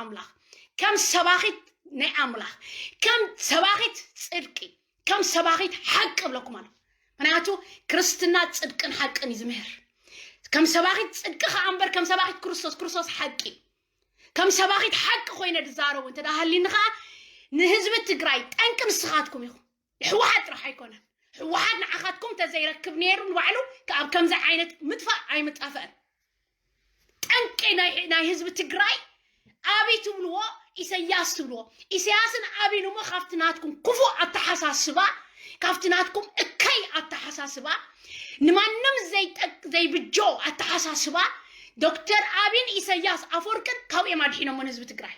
ኣምላኽ፣ ከም ሰባኺት ናይ ኣምላኽ፣ ከም ሰባኺት ጽድቂ፣ ከም ሰባኺት ሓቂ እብለኩም ኣሎ። ምክንያቱ ክርስትና ጽድቅን ሓቅን እዩ ዝምህር። ከም ሰባኺት ጽድቂ ከኣ እምበር ከም ሰባኺት ክርስቶስ፣ ክርስቶስ ሓቂ እዩ። ከም ሰባኺት ሓቂ ኮይነ ድዛረቡ እንተ ደኣ ሃሊኒ ከኣ ንህዝቢ ትግራይ ጠንቂ ንስኻትኩም ኢኹም። ንሕወሓት ጥራሕ ኣይኮነን። ሕወሓት ንዓኻትኩም ተዘይረክብ ነይሩ ንባዕሉ ካብ ከምዚ ዓይነት ምጥፋእ ኣይምጠፍአን። ጠንቂ ናይ ናይ ህዝቢ ትግራይ ኣብይ ትብልዎ፣ ኢሰያስ ትብልዎ። ኢሰያስን ኣብይን እሞ ካብቲ ናትኩም ክፉእ ኣተሓሳስባ፣ ካብቲ ናትኩም እከይ ኣተሓሳስባ፣ ንማንም ዘይጠቅ ዘይብጆ ኣተሓሳስባ ዶክተር ኣብይን ኢሰያስ ኣፈወርቅን ካብኡ እዮም ኣድሒኖሞ ንህዝቢ ትግራይ።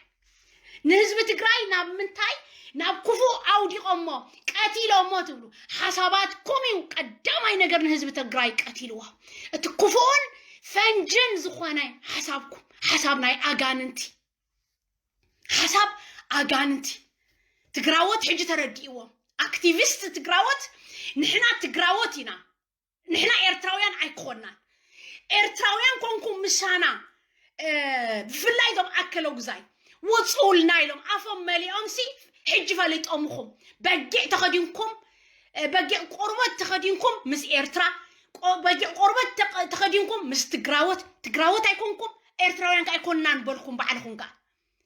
ንህዝቢ ትግራይ ናብ ምንታይ? ናብ ክፉእ ኣውዲቖሞ፣ ቀቲሎሞ ትብሉ። ሓሳባትኩም እዩ ቀዳማይ ነገር ንህዝቢ ትግራይ ቀቲልዎ። እቲ ክፉእን ፈንጅን ዝኾነ ሓሳብኩም፣ ሓሳብ ናይ ኣጋንንቲ፣ ሓሳብ ኣጋንንቲ። ትግራዎት ሕጂ ተረዲእዎም። ኣክቲቪስት ትግራዎት፣ ንሕና ትግራዎት ኢና፣ ንሕና ኤርትራውያን ኣይኮናን። ኤርትራውያን ኮንኩም ምሳና፣ እ፣ ብፍላይ እዞም ኣከለጉዛይ ውፅውልና ኢሎም ኣፎም መሊኦም ሲ ሕጂ ፈሊጦምኹም። በጊዕ ተኸዲንኩም፣ እ፣ በጊዕ ቆርበት ተኸዲንኩም ምስ ኤርትራ፣ ቆ-፣ በጊዕ ቆርበት ተኸ-፣ ተኸዲንኩም ምስ ትግራዎት፣ ትግራዎት ኣይኮንኩም፣ ኤርትራውያን ከ ኣይኮንናን በልኩም ባዕልኹም ከኣ።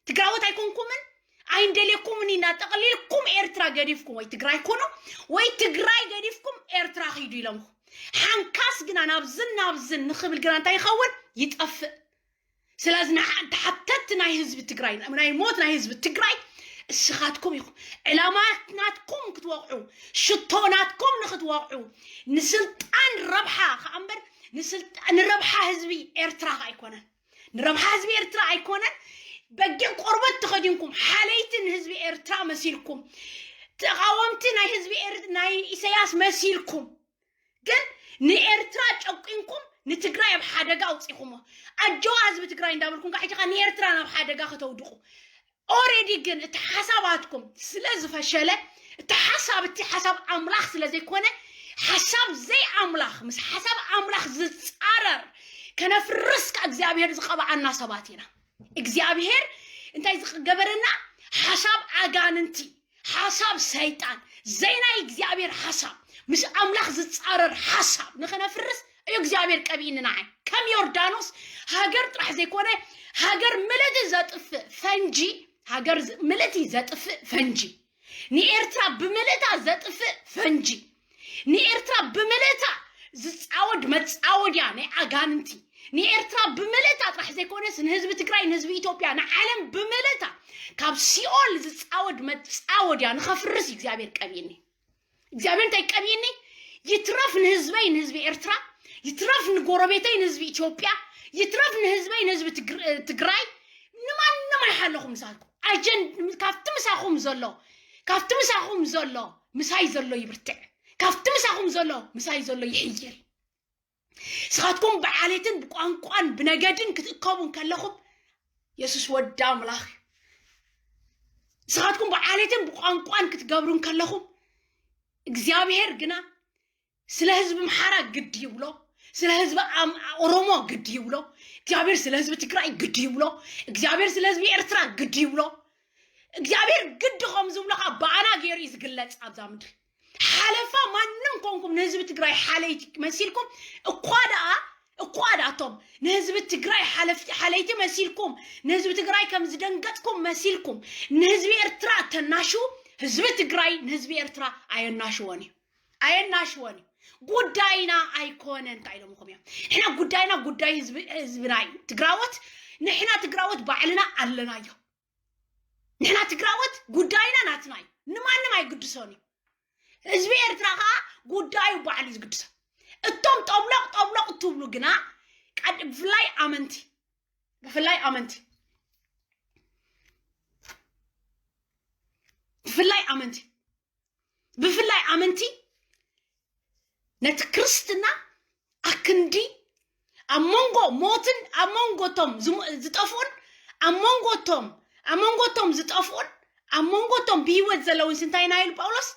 ትግራዎት ኣይኮንኩምን፣ ኣይንደልየኩምን ኢና፣ ጠቕሊልኩም ኤርትራ ገዲፍኩም ወይ ትግራይ ኩኑ ወይ ትግራይ ገዲፍኩም ኤርትራ ኺዱ ኢሎምኹም። ሓንካስ ግና ናብዝን ናብዝን ንኽብል ግና እንታይ ይኸውን? ይጠፍእ። ስለዚ ንዓ-፣ ተሓተትቲ ናይ ህዝቢ ትግራይ፣ ናይ ሞት ናይ ህዝቢ ትግራይ እስኻትኩም ኢኹም። ዕላማ ናትኩም ክትወቕዑ፣ ሽቶ ናትኩም ንኽትወቕዑ፣ ንስልጣን ረብሓ ከኣ እምበር ንስልጣ-፣ ንረብሓ ህዝቢ ኤርትራ ከኣ ኣይኮነን። ንረብሓ ህዝቢ ኤርትራ ኣይኮነን። በጊዕ ቆርበት ተኸዲንኩም ሓለይቲ ንህዝቢ ኤርትራ መሲልኩም፣ ተቓወምቲ ናይ ህዝቢ ኤር-፣ ናይ ኢሰያስ መሲልኩም፣ ግን ንኤርትራ ጨቂንኩም ንትግራይ ኣብ ሓደጋ ኣውፂኹሞ። ኣጆዋ ህዝቢ ትግራይ እንዳበልኩም ከዓ ሕጂ ከዓ ንኤርትራ ናብ ሓደጋ ከተውድቑ። ኦሬዲ ግን እቲ ሓሳባትኩም ስለ ዝፈሸለ፣ እቲ ሓሳብ፣ እቲ ሓሳብ ኣምላኽ ስለ ዘይኮነ፣ ሓሳብ ዘይኣምላኽ ምስ ሓሳብ ኣምላኽ ዝጻረር ከነፍርስ ከ እግዚኣብሔር ዝቐብኣና ሰባት ኢና። እግዚኣብሔር እንታይ ዝገበረና? ሓሳብ ኣጋንንቲ፣ ሓሳብ ሰይጣን፣ ዘይናይ እግዚኣብሔር ሓሳብ፣ ምስ ኣምላኽ ዝጻረር ሓሳብ ንኸነፍርስ እዩ እግዚኣብሔር ቀቢእኒ ንዓይ። ከም ዮርዳኖስ ሃገር ጥራሕ ዘይኮነ፣ ሃገር ምልእቲ ዘጥፍእ ፈንጂ፣ ሃገር ዝ-፣ ምልእቲ ዘጥፍእ ፈንጂ፣ ንኤርትራ ብምልእታ ዘጥፍእ ፈንጂ፣ ንኤርትራ ብምልእታ ዝጻወድ መጻወድያ ናይ ኣጋንንቲ፣ ንኤርትራ ብምልእታ ጥራሕ ዘይኮነስ ንህዝቢ ትግራይ፣ ንህዝቢ ኢትዮጵያ፣ ንዓለም ብምልእታ ካብ ሲኦል ዝጻወድ መጻወድያ ንኸፍርስ እዩ እግዚኣብሔር ቀቢእኒ። እግዚኣብሔር እንታይ ቀቢእኒ? ይትረፍ ንህዝበይ፣ ንህዝቢ ኤርትራ፣ ይትረፍ ንጎረቤተይ፣ ንህዝቢ ኢትዮጵያ፣ ይትረፍ ንህዝበይ፣ ንህዝቢ ትግር-፣ ትግራይ፣ ንማንም ኣይሓለኹም ምሳልኩም። ኣጀን-፣ ካብቲ ምሳኹም ዘሎ፣ ካብቲ ምሳኹም ዘሎ፣ ምሳይ ዘሎ ይብርትዕ። ካብቲ ምሳኹም ዘሎ፣ ምሳይ ዘሎ ይሕይል። ንስኻትኩም ብዓሌትን ብቋንቋን ብነገድን ክትእከቡ እንከለኹም፣ የሱስ ወዲ ኣምላኽ እዩ። ንስኻትኩም ብዓሌትን ብቋንቋን ክትገብሩ እንከለኹም፣ እግዚኣብሔር ግና ስለ ህዝቢ ኣምሓራ ግዲ ይብሎ፣ ስለ ህዝቢ ኣም-፣ ኦሮሞ ግዲ ይብሎ፣ እግዚኣብሔር ስለ ህዝቢ ትግራይ ግዲ ይብሎ፣ እግዚኣብሔር ስለ ህዝቢ ኤርትራ ግዲ ይብሎ። እግዚኣብሔር ግዲ ከም ዝብሎ ከዓ ብኣና ገይሩ እዩ ዝግለጽ ኣብዛ ምድሪ። ሓለፋ ማንም ኮንኩም ንህዝቢ ትግራይ ሓለይቲ መሲልኩም እኳ ደኣ፣ እኳ ደኣ እቶም ንህዝቢ ትግራይ ሓለፍቲ፣ ሓለይቲ መሲልኩም፣ ንህዝቢ ትግራይ ከም ዝደንገጥኩም መሲልኩም ንህዝቢ ኤርትራ እተናሽው፣ ህዝቢ ትግራይ ንህዝቢ ኤርትራ ኣየናሽዎን እዩ። ኣየናሽዎን እዩ። ጉዳይና ኣይኮነን ከ ኢሎምኹም እዮም። ንሕና ጉዳይና ጉዳይ ህዝቢ፣ ህዝብና እዩ። ትግራዎት፣ ንሕና ትግራዎት ባዕልና ኣለናዮ። ንሕና ትግራዎት ጉዳይና ናትና እዩ። ንማንም ኣይግድሶን እዩ። ህዝቢ ኤርትራ ከዓ ጉዳዩ ባዕሉ እዩ ዝግድሶ። እቶም ጠብሎቕ ጠብሎቕ እትብሉ ግና ቀድ-፣ ብፍላይ ኣመንቲ፣ ብፍላይ ኣመንቲ፣ ብፍላይ ኣመንቲ፣ ብፍላይ ኣመንቲ ነቲ ክርስትና ኣክንዲ ኣብ መንጎ ሞትን ኣብ መንጎ እቶም ዝሞ-፣ ዝጠፍኡን ኣብ መንጎ እቶም፣ ኣብ መንጎ እቶም ዝጠፍኡን ኣብ መንጎ እቶም ብህይወት ዘለውን ስንታይ ኢና ኢሉ ጳውሎስ?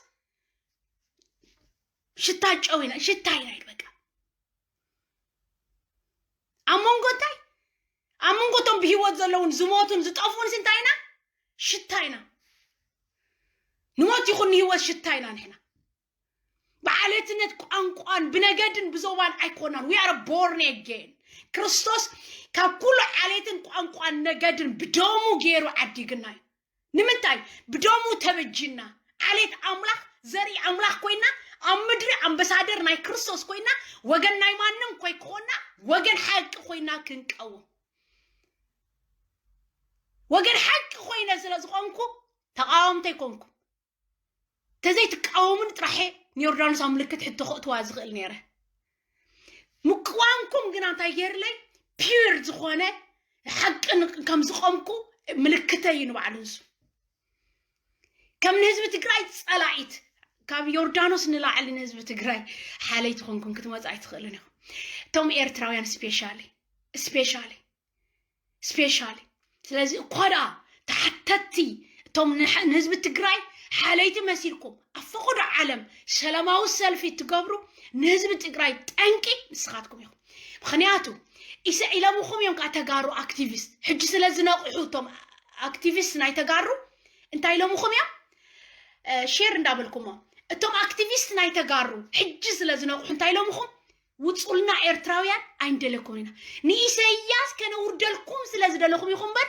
ሽታ ጨው ኢና፣ ሽታ ኢና ኢሉ በቃ። ኣብ መንጎ እንታይ? ኣብ መንጎ እቶም ብህይወት ዘለውን ዝሞቱን ዝጠፍኡንስ እንታይ ኢና? ሽታ ኢና። ንሞት ይኹን ንህይወት ሽታ ኢና ንሕና። ብዓሌትነት ቋንቋን ብነገድን ብዞባን ኣይኮናን። We are born again። ክርስቶስ ካብ ኩሉ ዓሌትን ቋንቋን ነገድን ብደሙ ገይሩ ዓዲግና እዩ። ንምንታይ? ብደሙ ተበጅና። ዓሌት ኣምላኽ፣ ዘርኢ ኣምላኽ ኮይና፣ ኣብ ምድሪ ኣምባሳደር ናይ ክርስቶስ ኮይና፣ ወገን ናይ ማንም ኮይኮና፣ ወገን ሓቂ ኮይና ክንቀውም፣ ወገን ሓቂ ኮይነ ስለ ዝኾንኩ ተቃወምቲ ኣይኮንኩ። ተዘይትቃወሙን ጥራሐ ንዮርዳኖስ ኣብ ምልክት ሕቶ ከእትዋ ዝኽእል ነይረ። ምቅዋምኩም ግና እንታይ ገይርለይ? ፒር ዝኾነ ሓቂ ን-፣ ከም ዝቆምኩ ምልክተይ እዩ ንባዕሉ ንሱ። ከም ንህዝቢ ትግራይ ጸላኢት፣ ካብ ዮርዳኖስ ንላዕሊ ንህዝቢ ትግራይ ሓለይቲ ኮንኩም ክትመጹ ኣይትኽእሉን ኢኹም። እቶም ኤርትራውያን ስፔሻሊ፣ ስፔሻሊ፣ ስፔሻሊ። ስለዚ እኳ ደኣ ተሓተትቲ እቶም ንሕ-፣ ንህዝቢ ትግራይ ሓለይቲ መሲልኩም ኣብ ፈቐዶ ዓለም ሰላማዊ ሰልፊ እትገብሩ ንህዝቢ ትግራይ ጠንቂ ንስኻትኩም ኢኹም። ምኽንያቱ ኢሰ ኢሎምኹም እዮም ከዓ ተጋሩ ኣክቲቪስት። ሕጂ ስለ ዝነቕሑ እቶም ኣክቲቪስት ናይ ተጋሩ እንታይ ኢሎምኹም እዮም? እ፣ ሼር እንዳበልኩሞ እቶም ኣክቲቪስት ናይ ተጋሩ ሕጂ ስለ ዝነቕሑ እንታይ ኢሎምኹም? ውጹልና ኤርትራውያን ኣይንደለኩም ኢና። ንኢሰያስ ከነውርደልኩም ስለ ዝደለኹም ኢኹም እምበር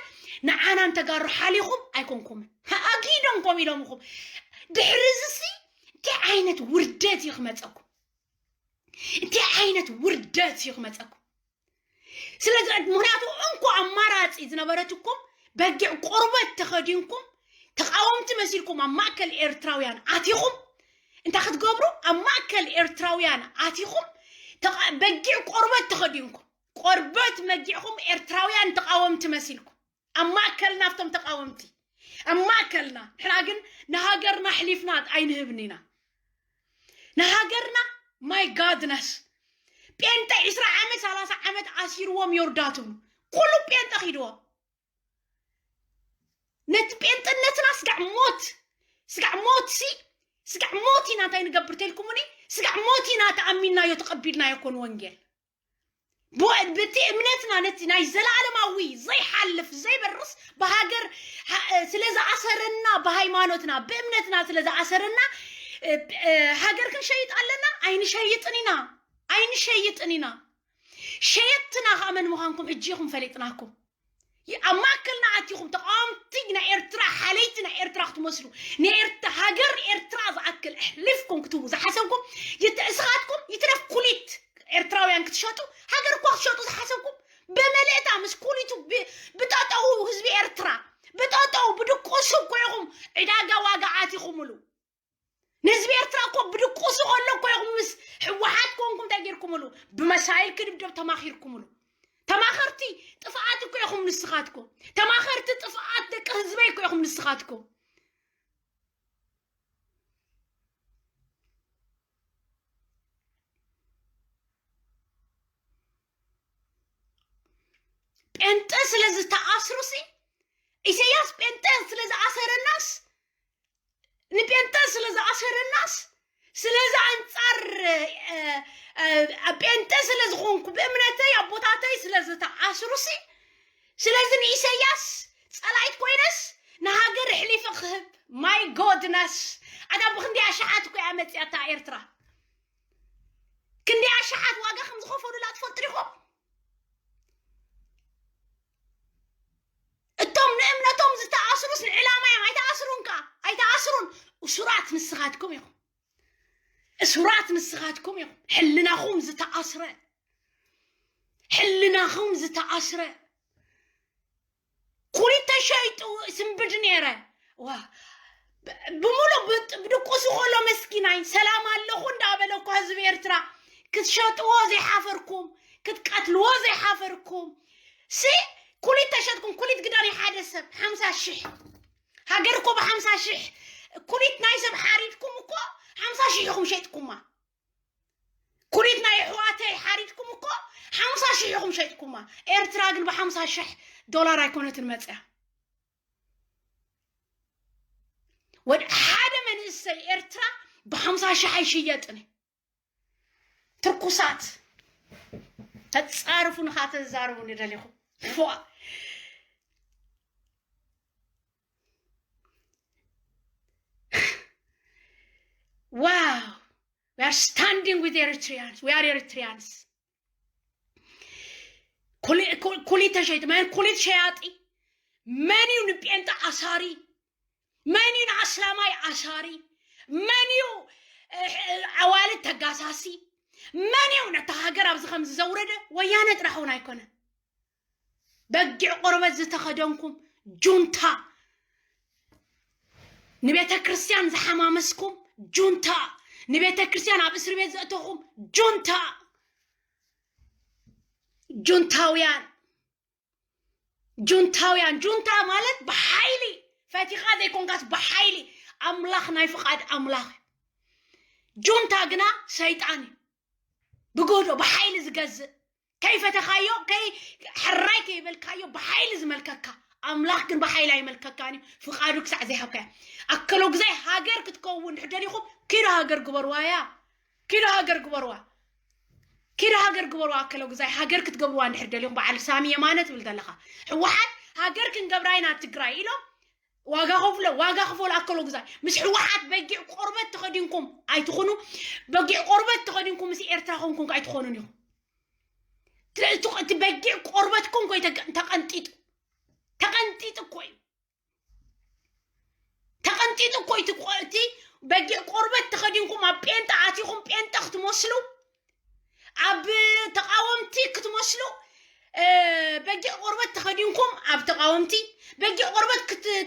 ንዓና ንተጋሩ ሓሊኹም ኣይኮንኩምን። ኣጊዶም ኮም ኢሎምኹም። ድሕሪ እዚሲ እንታይ ዓይነት ውርደት እዩ ክመጸኩም? እንታይ ዓይነት ውርደት እዩ ክመጸኩም? ስለዚ ምኽንያቱ እንኮ ኣማራጺ ዝነበረትኩም በጊዕ ቆርበት ተኸዲንኩም ተቃወምቲ መሲልኩም ኣብ ማእከል ኤርትራውያን ኣቲኹም እንታይ ክትገብሩ? ኣብ ማእከል ኤርትራውያን ኣቲኹም ተቃ-፣ በጊዕ ቆርበት ተኸዲንኩም ቆርበት መጊዕኹም ኤርትራውያን ተቃወምቲ መሲልኩም ኣብ ማእከልና ኣብቶም ተቃወምቲ ኣብ ማእከልና ንሕና ግን ንሃገርና ኣሕሊፍና ኣይንህብን ኢና ንሃገርና። My goodness። ጴንጠ ዕስራ ዓመት ሰላሳ ዓመት ኣሲርዎም ዮርዳ ትብሉ ኩሉ ጴንጠ ኺድዎ ነቲ ጴንጥነትና ስጋዕ ሞት ስጋዕ ሞት ሲ ስጋዕ ሞት ኢና እንታይ ንገብር ተልኩምኒ ስጋዕ ሞት ኢና ተኣሚንናዮ ተቐቢልናዮ ኮን ወንጌል ብ-፣ በቲ እምነትና ነቲ ናይ ዘለኣለማዊ ዘይሓልፍ ዘይበርስ ብሃገር ሃ-፣ ስለ ዝኣሰረና ብሃይማኖትና ብእምነትና ስለ ዝኣሰረና እ፣ እ፣ ሃገር ክንሸይጥ ኣለና ኣይንሸይጥን ኢና ኣይንሸይጥን ኢና ሸየጥትና ከዓ መን ምዃንኩም እጂ ኢኹም ፈሊጥናኩም ኣብ ማእከልና ኣቲኹም ተቃወምቲ ናይ ኤርትራ ሓለይቲ ናይ ኤርትራ ክትመስሉ ንኤርትራ ሃገር ኤርትራ ዝኣክል ኣሕሊፍኩም ክትህቡ ዝሓሰብኩም ይተ-፣ እስኻትኩም ይትረፍ ኩሊት ኤርትራውያን ክትሸጡ ሃገር እኳ ክትሸጡ ዝሓሰብኩም በመልእታ ምስ ኩሊቱ ብ-፣ ብጠጠው ህዝቢ ኤርትራ ብጠጠው ብድቁሱ እኮ ኢኹም ዕዳጋ ዋጋ ኣቲኹምሉ ንህዝቢ ኤርትራ እኮ ብድቁሱ ከሎ እኮ ኢኹም ምስ ህወሓት ኮንኩም እንታይ ጌርኩምሉ ብመሳይል ክድብደብ ተማኺርኩምሉ ተማኸርቲ ጥፍኣት እኮ ኢኹም ንስኻትኩም ተማኸርቲ ጥፍኣት ደቂ ህዝበይ እኮ ኢኹም ንስኻትኩም ጴንጠ ስለ ዝተኣስሩ ሲ ኢሰያስ ጴንጠ ስለ ዝኣሰረናስ ንጴንጠ ስለ ዝኣሰረናስ ስለዚ ኣንጻር ጴንጠ ስለ ዝኾንኩ ብእምነተይ ኣቦታተይ ስለ ዝተኣስሩ ሲ ስለዚ ንኢሰያስ ጸላይት ኮይነስ ንሃገር ኣሕሊፈ ክህብ my goodness ኣታ ብክንደይ ኣሽሓት እኮ እያ መጽያታ ኤርትራ ክንደይ ኣሽሓት ዋጋ ከም ዝኸፈሉላ ትፈልጡ ዲኹም እቶም ንእምነቶም ዝተኣስሩስ ንዕላማ እዮም ኣይተኣስሩን ከ ኣይተኣስሩን እሱራት ንስኻትኩም ኢኹም እሱራት ንስኻትኩም ኢኹም ሕልናኹም ዝተኣስረ ሕልናኹም ዝተኣስረ ኩሊት ተሸይጡ ስንብድ ነይረ ዋ ብምሉእ ብድቁሱ ከሎ መስኪናይ ሰላም ኣለኹ እንዳበለ እኮ ህዝቢ ኤርትራ ክትሸጥዎ ዘይሓፈርኩም ክትቀትልዎ ዘይሓፈርኩም ሲ ኩሊት ተሸጥኩም ኩሊት ግዳ ናይ ሓደ ሰብ ሓምሳ ሽሕ ሃገር እኮ ብሓምሳ ሽሕ ኩሊት ናይ ሰብ ሓሪድኩም እኮ ሓምሳ ሽሕ ኢኹም ሸጥኩማ ኩሊት ናይ ኣሕዋተይ ሓሪድኩም እኮ ሓምሳ ሽሕ ኢኹም ሸጥኩማ ኤርትራ ግን ብሓምሳ ሽሕ ዶላር ኣይኮነትን መፅያ ወደ ሓደ መንእሰይ ኤርትራ ብሓምሳ ሽሕ ኣይሽየጥን ትርኩሳት ተጻርፉ ንኻ ተዛርቡ ንደሊኹም ፎ- Wow, we are standing with Eritreans. We are Eritreans. ኩሊ- ኩ- ኩሊት ተሸይጥ መን ኩሊት ሸያጢ? መን እዩ ንጴንጣ ኣሳሪ? መን እዩ ንኣስላማይ ኣሳሪ? መን እዩ ኣዋልድ ተጋሳሲ? መን እዩ ነታ ሃገር ኣብዚ ከምዚ ዘውረደ? ወያነ ጥራሕ እውን ኣይኮነን። በጊዕ ቆርበት ዝተኸደንኩም ጁንታ፣ ንቤተ ክርስቲያን ዝሓማመስኩም ጁንታ፣ ንቤተ ክርስቲያን ኣብ እስር ቤት ዘእተኹም ጁንታ፣ ጁንታውያን፣ ጁንታውያን። ጁንታ ማለት ብሓይሊ ፈቲኻ ዘይኮንካስ ብሓይሊ ኣምላኽ ናይ ፍቓድ ኣምላኽ እዩ። ጁንታ ግና ሰይጣን እዩ። ብጎዶ ብሓይሊ ዝገዝእ፣ ከይፈተኻዮ ከይ ሕራይ ከይበልካዮ ብሓይሊ ዝመልከካ ኣምላኽ ግን ብሓይሊ ኣይመልከካን እዩ። ፍቓዱ ክሳዕ ዘይሃብካያ ኣከሎ ግዛይ ሃገር ክትከውን ድሕር ደሊኹም ኪዶ ሃገር ግበርዋያ። ኪዶ ሃገር ግበርዋ። ኪዶ ሃገር ግበርዋ። ኣከሎ ግዛይ ሃገር ክትገብርዋ እንድሕር ደሊኹም በዓል ሳሚ የማነ ትብል ዘለኻ ህወሓት ሃገር ክንገብራ ኢና ትግራይ ኢሎም ዋጋ ከፍሎ ዋጋ ክፈሉ ኣከሎ ግዛይ ምስ ህወሓት በጊዕ ቆርበት ተኸዲንኩም ኣይትኹኑ። በጊዕ ቆርበት ተኸዲንኩም ምስ ኤርትራ ኮንኩም ኣይትኾኑን ኢኹም። እቲ በጊዕ ቆርበትኩም ኮይ ተቀንጢጡ ተቀንጢጡ እኮ እዩ። ተቀንጢጡ እኮ እዩ። እቲ በጊዕ ቆርበት ተኸዲንኩም ኣብ ጴንጠ ኣቲኹም ጴንጠ ክትመስሉ ኣብ ተቃወምቲ ክትመስሉ በጊዕ ቆርበት ተኸዲንኩም ኣብ ተቃወምቲ፣ በጊዕ ቆርበት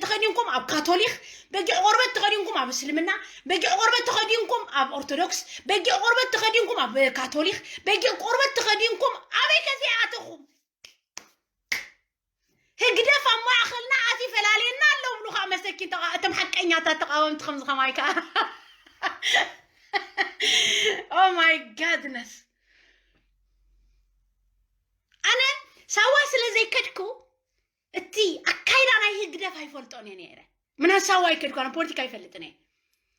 ተኸዲንኩም ኣብ ካቶሊክ፣ በጊዕ ቆርበት ተኸዲንኩም ኣብ እስልምና፣ በጊዕ ቆርበት ተኸዲንኩም ኣብ ኦርቶዶክስ፣ በጊዕ ቆርበት ተኸዲንኩም ኣብ ካቶሊክ፣ በጊዕ ቆርበት ተኸዲንኩም ኣበይ ከዚኣ ኣተኹም? ህግደፍ ኣብ ማእኸልና ኣትዩ ፈላልየና ኣሎ ብሉ ከዓ መሰኪን ተቓ- እቶም ሓቀኛታት ተቓወምቲ ከምዚ ከማይ ከዓ oh my goodness ኣነ ሳዋ ስለ ዘይከድኩ እቲ ኣካይዳ ናይ ህግደፍ ኣይፈልጦን እየ ነይረ ምና ሳዋ ኣይከድኩ ኣነ ፖለቲካ ኣይፈልጥን እየ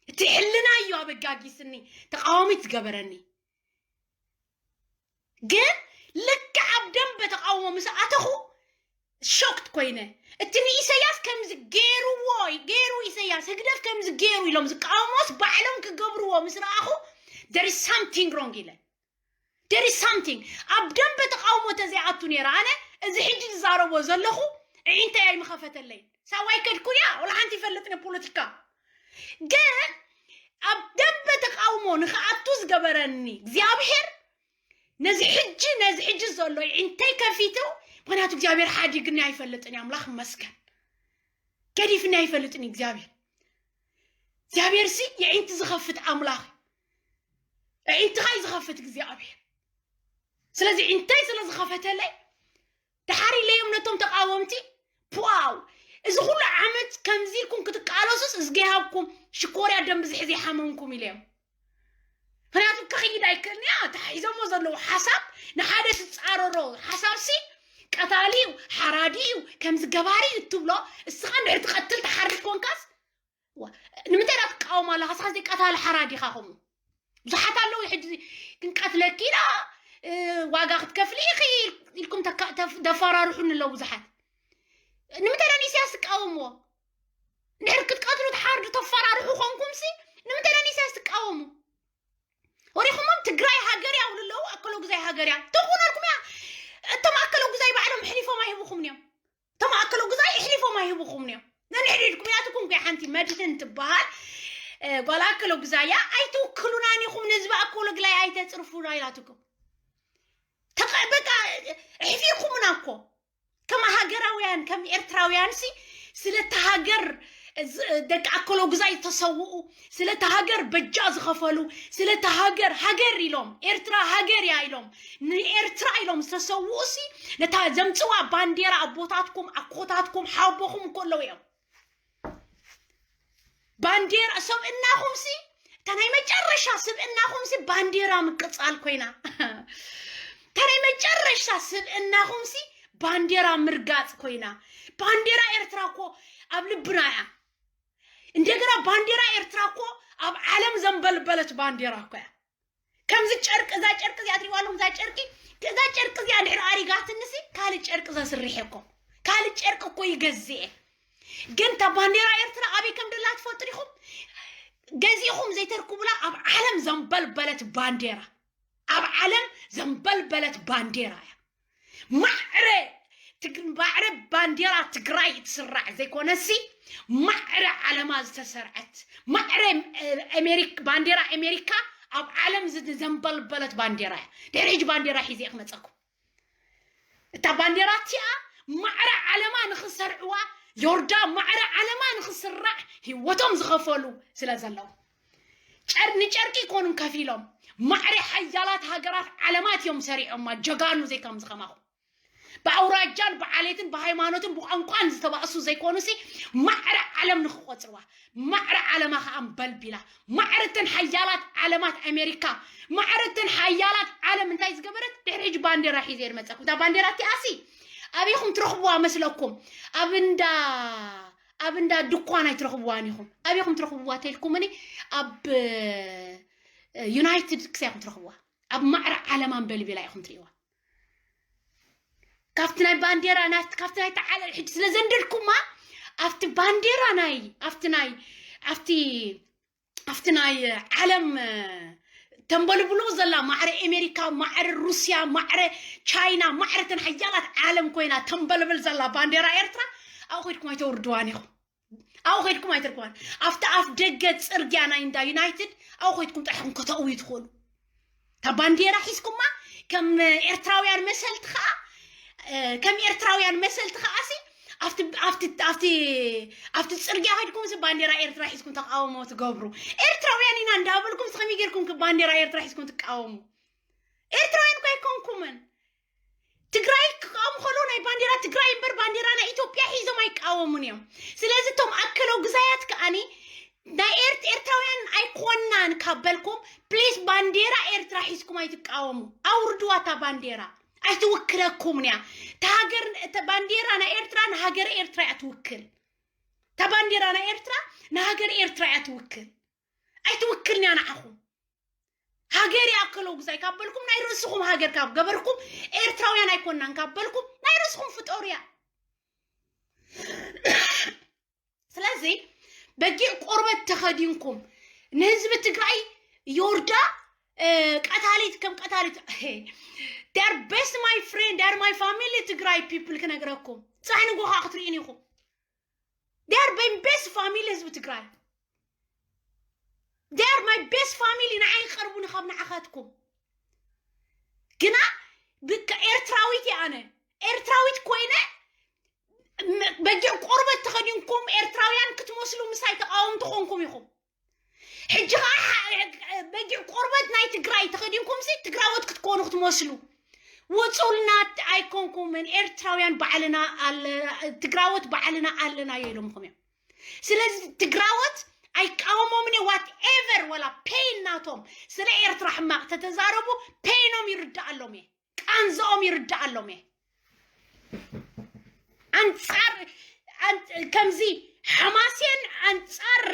እቲ ሕልና እዩ ኣበጋጊስኒ ተቃዋሚት ዝገበረኒ ግን ልክዕ ኣብ ደንበ ተቃውሞ ምስ ኣተኹ ሾክት ኮይነ እቲ ንኢሰያስ ከምዚ ገይርዎ ገይሩ ኢሰያስ ህግደፍ ከምዚ ገይሩ ኢሎም ዝቃወሞስ ባዕሎም ክገብርዎ ምስ ረኣኹ there is something wrong ኢለ there is something ኣብ ደንበ ተቃውሞ ተዘይኣቱ ነይረ ኣነ እዚ ሕጂ ዝዛረቦ ዘለኹ እንታይ ኣይምኸፈተለይ ሳዋይ ከድኩ እያ ወላ ሓንቲ ይፈልጥን ፖለቲካ ግን ኣብ ደንበ ተቃውሞ ንክኣቱ ዝገበረኒ እግዚኣብሔር ነዚ ሕጂ ነዚ ሕጂ ዘሎ እንታይ ከፊቱ ምክንያቱ እግዚኣብሔር ሓዲግኒ ኣይፈልጥን ኣምላኽ መስከን ገዲፍኒ ኣይፈልጥን እግዚኣብሔር እግዚኣብሔር ሲ የዒንቲ ዝኸፍት ኣምላኽ የዒንትኻ እዩ ዝኸፍት እግዚኣብሔር ስለዚ እንታይ ስለ ዝኸፈተለይ ደሓር ኢለዮም ነቶም ተቃወምቲ ፖው እዚ ኩሉ ዓመት ከምዚ ኢልኩም ክትቃለሱስ እዝጊ ሃብኩም ሽኮርያ ደም ብዝሒ ዘይሓመምኩም ኢለዮም ምክንያቱ ክኽይድ ኣይክእልን እያ ተሓሒዞሞ ዘለዉ ሓሳብ ንሓደ ትፃረሮ ሓሳብ ሲ ቀታሊ እዩ ሓራዲ እዩ ከምዚ ገባሪ እዩ እትብሎ እስኻ እንድሕር ትቐትል ትሓርድ ኮንካስ ንምንታይ ዳ ትቃወም ኣለኻ ስኻ ዘይቀታሊ ሓራዲ ኢኻ ከምኡ ብዙሓት ኣለዉ ሕጂ ክንቀትለኪ ኢና ዋጋ ክትከፍሊ ኢኺ ኢልኩም ደፈራርሑኒ ኣለዉ ብዙሓት ንምንታይ ዳ ንኢሳያስ ትቃወምዎ እንድሕር ክትቀትሉ ትሓርዱ ተፈራርሑ ኮንኩም ሲ ንምንታይ ዳ ንኢሳያስ ትቃወሙ ወሪኹሞም ትግራይ ሃገር እያ ውሉ ኣለዉ ኣከሎ ግዛይ ሃገር እያ ተኾነልኩም እያ እቶም ኣከሎ ግዛይ ባዕሎም ሕሊፎም ኣይህቡኹምን እዮም ተማእከሎ ግዛይ ኣሕሊፎም ኣይህብኹምን እዮም። ነንሕድሕድኩም እያ ትኩን ኮይ ሓንቲ መድህን ትበሃል ጓል ኣከሎ ግዛያ ኣይትውክሉናን ኢኹም ነዚ ብኣከሎ ግላይ ኣይተፅርፉና ኢላትኩም። ተቐ- በቃ ኣሕፊርኩምና እኮ ከም ሃገራውያን ከም ኤርትራውያን ሲ ስለቲ ሃገር ዝ- ደቂ ኣከሎ ግዛይ ዝተሰውኡ ስለቲ ሃገር በጃ ዝኸፈሉ ስለቲ ሃገር ሃገር ኢሎም ኤርትራ ሃገር እያ ኢሎም ንኤርትራ ኢሎም ዝተሰውኡ ሲ ነታ ዘምፅዋ ባንዴራ ኣቦታትኩም ኣኮታትኩም ሓቦኹም እኮ ኣለዉ እዮም ባንዴራ ሰብእናኹም ሲ እታ ናይ መጨረሻ ስብእናኹም ሲ ባንዴራ ምቅፃል ኮይና እታ ናይ መጨረሻ ስብእናኹም ሲ ባንዴራ ምርጋፅ ኮይና ባንዴራ ኤርትራ እኮ ኣብ ልብና እያ እንደገና ባንዴራ ኤርትራ እኮ ኣብ ዓለም ዘንበልበለት ባንዴራ እኮ እያ ከምዚ ጨርቂ፣ እዛ ጨርቂ እዚኣ ትሪእዋ ኣለኹም፣ እዛ ጨርቂ፣ እዛ ጨርቂ እዚኣ ድሕሪ ኣሪጋትንሲ ካልእ ጨርቂ ዘስርሕ እኮ፣ ካልእ ጨርቂ እኮ ይገዝእ። ግን እታ ባንዴራ ኤርትራ ኣበይ ከም ደላ ትፈልጡ ዲኹም? ገዚእኹም ዘይተርክቡላ ኣብ ዓለም ዘንበልበለት ባንዴራ፣ ኣብ ዓለም ዘንበልበለት ባንዴራ እያ። ማዕረ ትግ-፣ ማዕረ ባንዴራ ትግራይ ትስራዕ ዘይኮነሲ፣ ማዕረ ዓለማ ዝተሰርዐት፣ ማዕረ፣ እ፣ ኣሜሪክ-፣ ባንዴራ ኣሜሪካ ኣብ ዓለም ዝ-፣ ዘንበልበለት ባንዴራ እያ። ድሕሪ ሕጂ ባንዴራ ሒዘ እየ ክመፀኩም። እታ ባንዴራ እቲኣ ማዕረ ዓለማ ንኽሰርዕዋ፣ ዮርዳ ማዕረ ዓለማ ንኽስራዕ ህይወቶም ዝኸፈሉ ስለ ዘለዉ፣ ጨር-፣ ንጨርቂ ይኮኑን ከፊሎም፣ ማዕረ ሓያላት ሃገራት ዓለማት እዮም ሰሪዖማ፣ ጀጋኑ ዘይከም ዝኸማኹም። ብኣውራጃን ብዓሌትን ብሃይማኖትን ብቋንቋን ዝተባእሱ ዘይኮኑሲ፣ ማዕረ ዓለም ንኽቆፅርዋ፣ ማዕረ ዓለማ ከዓ ኣንበልቢላ፣ ማዕረ እተን ሓያላት ዓለማት ኣሜሪካ፣ ማዕረ እተን ሓያላት ዓለም እንታይ ዝገበረት? ድሕሪ ሕጂ ባንዴራ ሒዘ እየ ዝመፀኩም። እታ ባንዴራ እቲኣሲ ኣበይኹም ትረኽብዋ መስለኩም? ኣብ እንዳ፣ ኣብ እንዳ ድኳን ኣይትረኽብዋን ኢኹም። ኣበይኹም ትረኽብዋ ተልኩምኒ? ኣብ፣ እ፣ ዩናይትድ ክሳይ ኢኹም ትረኽብዋ። ኣብ ማዕረ ዓለም ኣንበልቢላ ኢኹም ትርእይዋ። ካብቲ ናይ ባንዴራ ናት-፣ ካብቲ ናይ ተዓለ-፣ ሕጂ ስለ ዘንደድኩማ፣ ኣብቲ ባንዴራ ናይ፣ ኣብቲ ናይ፣ ኣብቲ፣ ኣብቲ ናይ ዓለም፣ እ፣ ተንበልብሎ ዘላ ማዕረ ኣሜሪካ፣ ማዕረ ሩስያ፣ ማዕረ ቻይና፣ ማዕረ እተን ሓያላት ዓለም ኮይና ተንበልብል ዘላ ባንዴራ ኤርትራ፣ ኣብኡ ከይድኩም ኣይተውርድዋን ኢኹም። ኣብኡ ከይድኩም ኣይትርክባን። ኣብቲ ኣፍ ደገ ጽርግያ ናይ እንዳ ዩናይትድ ኣብኡ ከይድኩም ጥራሕኩም ከተእውዩ ትኽእሉ። እታ ባንዴራ ሒዝኩማ ከም ኤርትራውያን መሰልቲ ኸኣ፣ እ፣ ከም ኤርትራውያን መሰልቲ ኸኣሲ ኣብቲ፣ ኣብቲ፣ ኣብቲ፣ ኣብቲ ጽርግያ ከይድኩም ሲ ባንዴራ ኤርትራ ሒዝኩም ተቃውሞ ትገብሩ። ኤርትራውያን ኢና እንዳበልኩም ሲ ከመይ ጌርኩም ክ-፣ ባንዴራ ኤርትራ ሒዝኩም ትቃወሙ? ኤርትራውያን እኮ ኣይኮንኩምን። ትግራይ ክቃወሙ ከለዉ ናይ ባንዴራ ትግራይ እምበር ባንዴራ ናይ ኢትዮጵያ ሒዞም ኣይቃወሙን እዮም። ስለዚ እቶም ኣከለው ግዛያት ከኣኒ ናይ ኤርት-፣ ኤርትራውያን ኣይኮናን ካብ በልኩም፣ ፕሊስ ባንዴራ ኤርትራ ሒዝኩም ኣይትቃወሙ። ኣውርድዋ እታ ባንዴራ። ኣይትውክለኩምን እያ። እታ ሃገር፣ እታ ባንዴራ ናይ ኤርትራ ንሃገር ኤርትራ እያ ትውክል። እታ ባንዴራ ናይ ኤርትራ ንሃገር ኤርትራ እያ ትውክል። ኣይትውክልን እያ ንዓኹም። ሃገር ይኣከለው ግዛይ ካብ በልኩም ናይ ርእስኹም ሃገር ካብ ገበርኩም፣ ኤርትራውያን ኣይኮናን ካብ በልኩም ናይ ርእስኹም ፍጠሩ እያ። ስለዚ በጊዕ ቆርበት ተኸዲንኩም ንህዝቢ ትግራይ ዮርዳ፣ እ፣ ቀታሊት ከም ቀታሊት፣ they are best my friend, they are my family ትግራይ people ክነግረኩም። ጽባሕ ንጎ ከዓ ክትርእዩን ኢኹም። They are my best family ህዝቢ ትግራይ። They are my best family ንዓይ ይቐርቡኒ ካብ ንዓኻትኩም። ግና ብከ-፣ ኤርትራዊት እየ ኣነ። ኤርትራዊት ኮይነ ም-፣ በጊዕ ቆርበት ተኸዲንኩም ኤርትራውያን ክትመስሉ ምሳይ ተቃወምቲ ኮንኩም ኢኹም። ሕጂ ኸዓ ሐ-፣ በጊዕ ቆርበት ናይ ትግራይ ተኸዲንኩም ሲ ትግራዎት ክትኮኑ ክትመስሉ። ውጹልና ኣይኮንኩምን። ኤርትራውያን ባዕልና ኣለ-፣ ትግራዎት ባዕልና ኣለናዮ ኢሎምኹም እዮም። ስለዚ ትግራዎት ኣይቃወሞምን እዮም። ዋትኤቨር ወላ ፔን ናቶም ስለ ኤርትራ ሕማቕ ተተዛረቡ ፔኖም ይርዳኣሎም እየ፣ ቃንዝኦም ይርዳኣሎም እየ። ኣንጻር ኣን-፣ ከምዚ ሓማሴን ኣንጻር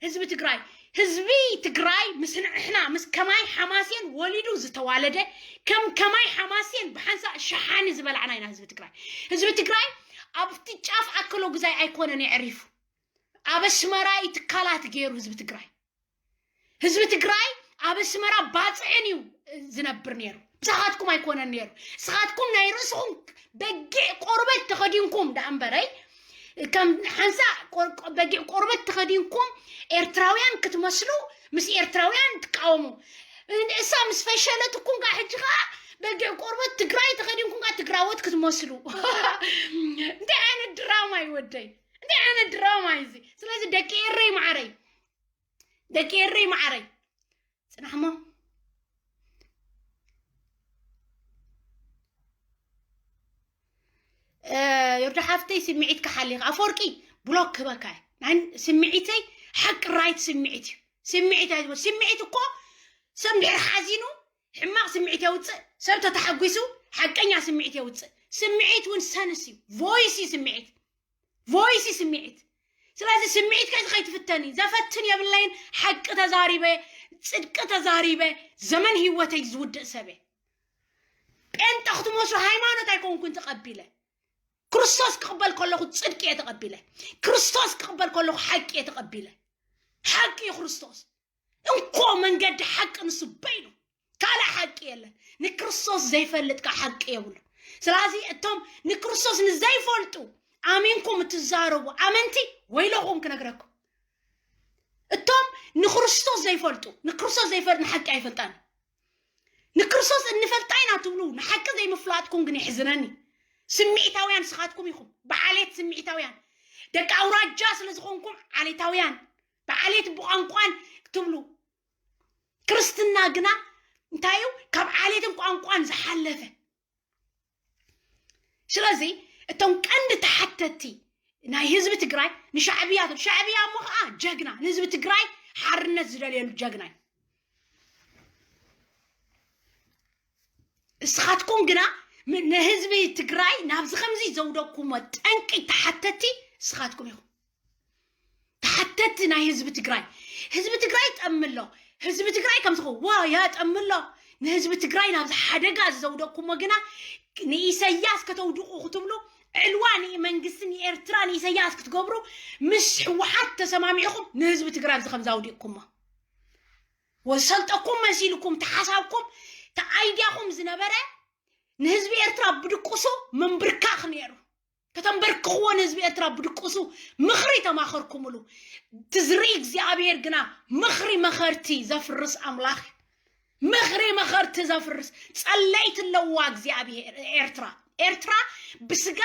ህዝቢ ትግራይ፣ ህዝቢ ትግራይ ምስ ንሕና ምስ ከማይ ሓማሴን ወሊዱ ዝተዋለደ፣ ከም ከማይ ሓማሴን ብሓንሳእ ሸሓኒ ዝበላዕና ኢና ህዝቢ ትግራይ። ህዝቢ ትግራይ ኣብቲ ጫፍ ኣከሎ ግዛይ ኣይኮነን የዕሪፉ። ኣብ ኣስመራ እዩ ትካላት ገይሩ ህዝቢ ትግራይ። ህዝቢ ትግራይ ኣብ ኣስመራ ባፅዕን እዩ ዝነብር ነይሩ። ብሳኻትኩም ኣይኮነን ነይሩ። ንስኻትኩም ናይ ርእስኹም በጊዕ ቆርበት ተኸዲንኩም ደኣ እምበረይ፣ ከም ሓንሳ ቆር-፣ ቆ-፣ በጊዕ ቆርበት ተኸዲንኩም ኤርትራውያን ክትመስሉ፣ ምስ ኤርትራውያን ትቃወሙ። እሳ ምስ ፈሸለትኩም ጋር ሕጂ ኸዓ በጊዕ ቆርበት ትግራይ ተኸዲንኩም ጋር ትግራዎት ክትመስሉ። እንታይ ዓይነት ድራማ እዩ ወደይ? እንታይ ዓይነት ድራማ እዩ እዚ? ስለዚ ደቂ ኤረይ ማዕረይ፣ ደቂ ኤረይ ማዕረይ፣ ጽናሕሞ። እ፣ ዮርዳ ሓፍተይ ስምዒት ክሓሊኻ። ኣፈወርቂ ብሎክ ክበካ እየ። ናይ ስምዒተይ ሓቂ ራይት ስምዒት እዩ። ስምዒት ኣይትበል። ስምዒት እኮ ሰብ እንድሕር ሓዚኑ ሕማቕ ስምዒት የውፅእ፣ ሰብ ተተሓጒሱ ሓቀኛ ስምዒት የውፅእ። ስምዒት እውን ሰንስ እዩ፣ ቮይስ እዩ ስምዒት፣ ቮይስ እዩ ስምዒት። ስለዚ ስምዒት ከዚ ከይትፍተኒ፣ ዘፈትን የብለይን፣ ሓቂ ተዛሪበ፣ ጽድቂ ተዛሪበ ዘመን ህይወተይ ዝውድእ ሰበ። ጴንጠ ክትመስሉ ሃይማኖት ኣይኮንኩን ተቐቢለ። ክርስቶስ ክቕበል ከለኹ ጽድቂ እየ ተቐቢለ። ክርስቶስ ክቕበል ከለኹ ሓቂ እየ ተቐቢለ። ሓቂ እዩ ክርስቶስ። እንኮ መንገዲ ሓቂ ንሱ በይኑ። ካልእ ሓቂ የለን። ንክርስቶስ ዘይፈልጥ ከ ሓቂ የብሉ። ስለዚ እቶም ንክርስቶስ ንዘይፈልጡ ኣሚንኩም እትዛረቡ ኣመንቲ ወይለኹም ክነግረኩም። እቶም ንክርስቶስ ዘይፈልጡ፣ ንክርስቶስ ዘይፈልጥ ንሓቂ ኣይፈልጣን። ንክርስቶስ እንፈልጣ ኢና ትብሉ፣ ንሓቂ ዘይምፍላጥኩም ግን የሕዝነኒ። ስምዒታውያን ንስኻትኩም ኢኹም፣ ብዓሌት ስምዒታውያን። ደቂ ኣውራጃ ስለ ዝኾንኩም ዓሌታውያን፣ ብዓሌት ብቋንቋን ትብሉ። ክርስትና ግና እንታይ እዩ? ካብ ዓሌትን ቋንቋን ዝሓለፈ። ስለዚ እቶም ቀንዲ ተሓተቲ ናይ ህዝቢ ትግራይ ንሻዕብያ፣ ሻዕብያ እሞ ከዓ ጀግና፣ ንህዝቢ ትግራይ ሓርነት ዝደልየሉ ጀግና እዩ። እስኻትኩም ግና ም- ንህዝቢ ትግራይ ናብዚ ከምዚ ዘውደኩሞ ጠንቂ ተሓተቲ እስኻትኩም ኢኹም። ተሓተቲ ናይ ህዝቢ ትግራይ። ህዝቢ ትግራይ ጠምሎ፣ ህዝቢ ትግራይ ከም ዝኸ ዋ ያ ጠምሎ። ንህዝቢ ትግራይ ናብዚ ሓደጋ ዘውደኩሞ ግና ንኢሰያስ ከተውድቑ ክትብሉ፣ ዕልዋ ንመንግስቲ ንኤርትራ ንኢሰያስ ክትገብሩ ምስ ህወሓት ተሰማሚዕኹም ንህዝቢ ትግራይ ኣብዚ ከም ዘውዲቕኩሞ፣ ወሰልጠኩም መሲልኩም ተሓሳብኩም ተኣይድያኹም ዝነበረ ንህዝቢ ኤርትራ ብድቁሱ ምንብርካኽ ነይሩ። ከተንበርክኽዎ ንህዝቢ ኤርትራ ብድቁሱ ምኽሪ ተማኸርኩምሉ። ትዝሪ እግዚኣብሔር ግና ምኽሪ መኸርቲ ዘፍርስ ኣምላኽ እዩ። ምኽሪ መኸርቲ ዘፍርስ ጸለይቲ ኣለዋ እግዚኣብሔር። ኤርትራ ኤርትራ ብስጋ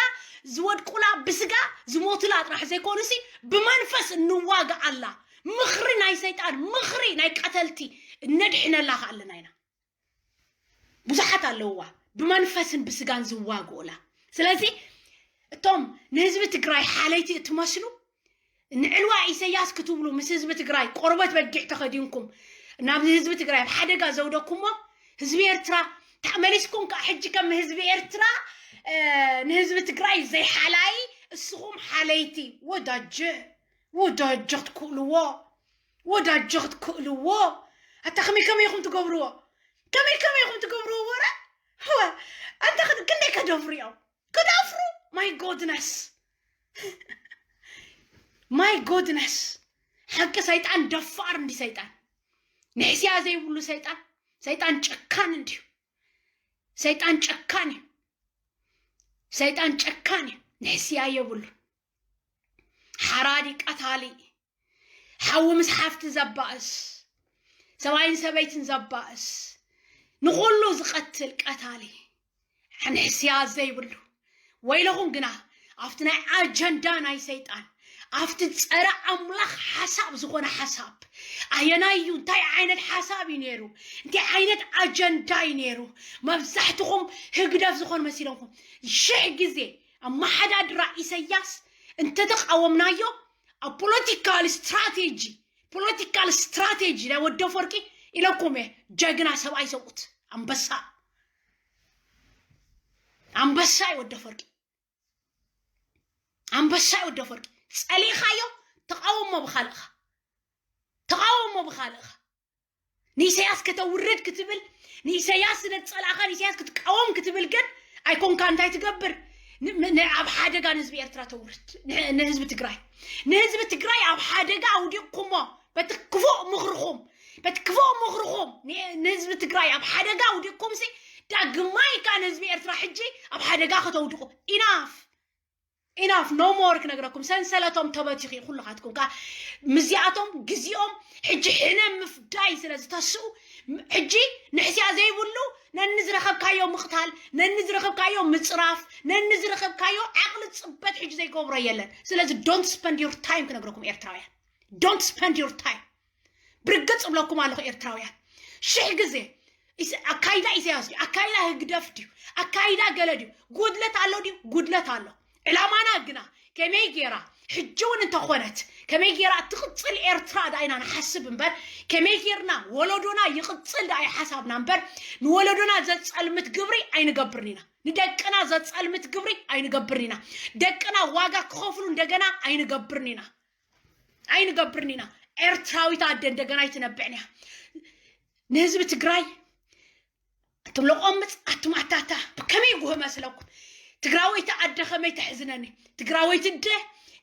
ዝወድቁላ ብስጋ ዝሞቱላ ጥራሕ ዘይኮኑሲ ብመንፈስ እንዋግኣላ። ምኽሪ ናይ ሰይጣን፣ ምኽሪ ናይ ቀተልቲ እነድሕነላ ከኣለና ኢና። ብዙሓት ኣለውዋ ብመንፈስን ብስጋን ዝዋግኡላ። ስለዚ እቶም ንህዝቢ ትግራይ ሓለይቲ እትመስሉ ንዕልዋ ኢሰያስ ክትብሉ ምስ ህዝቢ ትግራይ ቆርበት በጊዕ ተኸዲንኩም ናብ ህዝቢ ትግራይ ኣብ ሓደጋ ዘውደኩሞ ህዝቢ ኤርትራ ተመሊስኩም ከዓ ሕጂ ከም ህዝቢ ኤርትራ ንህዝቢ ትግራይ ዘይሓላይ እስኹም ሓለይቲ ወዳጀ ወዳጀ ክትክእልዎ ወዳጀ ክትክእልዎ። ኣታ ከመይ ከመይ ኢኹም ትገብርዎ? ከመይ ከመይ ኢኹም ትገብርዎ? ወረ ወ ኣንታ ክንደይ ከደፍሩ እዮም? ክደፍሩ my goodness my goodness። ሓቂ ሰይጣን ደፋር እንዲ ሰይጣን ንሕስያ ዘይብሉ ሰይጣን ሰይጣን ጨካን እንዲዩ። ሰይጣን ጨካን እዩ። ሰይጣን ጨካን እዩ። ንሕስያ የብሉ። ሓራዲ ቀታሊ ሓዊ ምስ ሓፍቲ ዘባእስ ሰብኣይን ሰበይትን ዘባእስ ንኹሉ ዝቐትል ቀታሊ ንሕስያ ዘይብሉ። ወይለኹም ግና ኣብቲ ናይ ኣጀንዳ ናይ ሰይጣን ኣብቲ ጸረ ኣምላኽ ሓሳብ ዝኾነ ሓሳብ ኣየናይ እዩ? እንታይ ዓይነት ሓሳብ እዩ ነይሩ? እንታይ ዓይነት ኣጀንዳ እዩ ነይሩ? መብዛሕትኹም ህግደፍ ዝኾነ መሲለኩም ሽሕ ግዜ ኣመሓዳድራ ኢሰያስ እንተተቃወምናዮ ኣብ ፖለቲካል ስትራቴጂ ፖለቲካል ስትራቴጂ ናይ ወዲ ኣፈወርቂ ኢለኩም እየ። ጀግና ሰብኣይ ሰብኡት ኣንበሳ ኣንበሳ እዩ ወዲ ኣፈወርቂ ኣንበሳ እዩ ወዲ ኣፈወርቂ። ጸሊእኻዮ ተቃወሞ ብካልእኻ ተቃወሞ ብካልእኻ ንኢሰያስ ከተውርድ ክትብል ንኢሰያስ ስለ ዝጸላእኻ ንኢሰያስ ክትቃወም ክትብል ግን ኣይኮንካ እንታይ ትገብር? ኣብ ሓደጋ ንህዝቢ ኤርትራ ተውርድ ንህዝቢ ትግራይ ንህዝቢ ትግራይ ኣብ ሓደጋ ኣውዲቕኩሞ በቲ ክፉእ ምኽርኹም በቲ ክፉእ ምኽርኹም ንህዝቢ ትግራይ ኣብ ሓደጋ ኣውዲቕኩም ሲ ዳግማይ ከኣ ንህዝቢ ኤርትራ ሕጂ ኣብ ሓደጋ ከተውድቑ ኢናፍ ኢናፍ no more ክነግረኩም ሰንሰለቶም ተበቲኹ ኩልኻትኩም ከዓ ምዚኣቶም ግዜኦም ሕጂ ሕነ ምፍዳይ ስለ ዝተስኡ ሕጂ ንሕስያ ዘይብሉ ነኒ ዝረኸብካዮ ምቕታል ነኒ ዝረኸብካዮ ምፅራፍ ነኒ ዝረኸብካዮ ዓቕሊ ፅበት ሕጂ ዘይገብሮ የለን። ስለዚ don't spend your time ክነግረኩም ኤርትራውያን don't spend your time ብርግፅ እብለኩም ኣለኹ ኤርትራውያን ሽሕ ግዜ ኣካይዳ ኢሳያስ ድዩ ኣካይዳ ህግደፍ ድዩ ኣካይዳ ገለ ድዩ ጉድለት ኣሎ ድዩ ጉድለት ኣሎ። ዕላማና ግና ከመይ ጌራ ሕጂ እውን እንተኾነት ከመይ ጌራ ትቕፅል ኤርትራ ዳ ኢና ንሓስብ እምበር ከመይ ጌርና ወለዶና ይቕፅል ዳ ሓሳብና እምበር ንወለዶና ዘፀልምት ግብሪ ኣይንገብርን ኢና ንደቅና ዘፀልምት ግብሪ ኣይንገብርን ኢና ደቅና ዋጋ ክኸፍሉ እንደገና ኣይንገብርን ኢና ኣይንገብርን ኢና። ኤርትራዊት ኣደ እንደገና ኣይትነብዕን እያ። ንህዝቢ ትግራይ ኣቱም ለቆምፅ፣ ኣቱም ኣታታ፣ ከመይ ጉህ መስለኩም? ትግራወይቲ ኣደ ከመይ ተሕዝነኒ? ትግራወይቲ ኣደ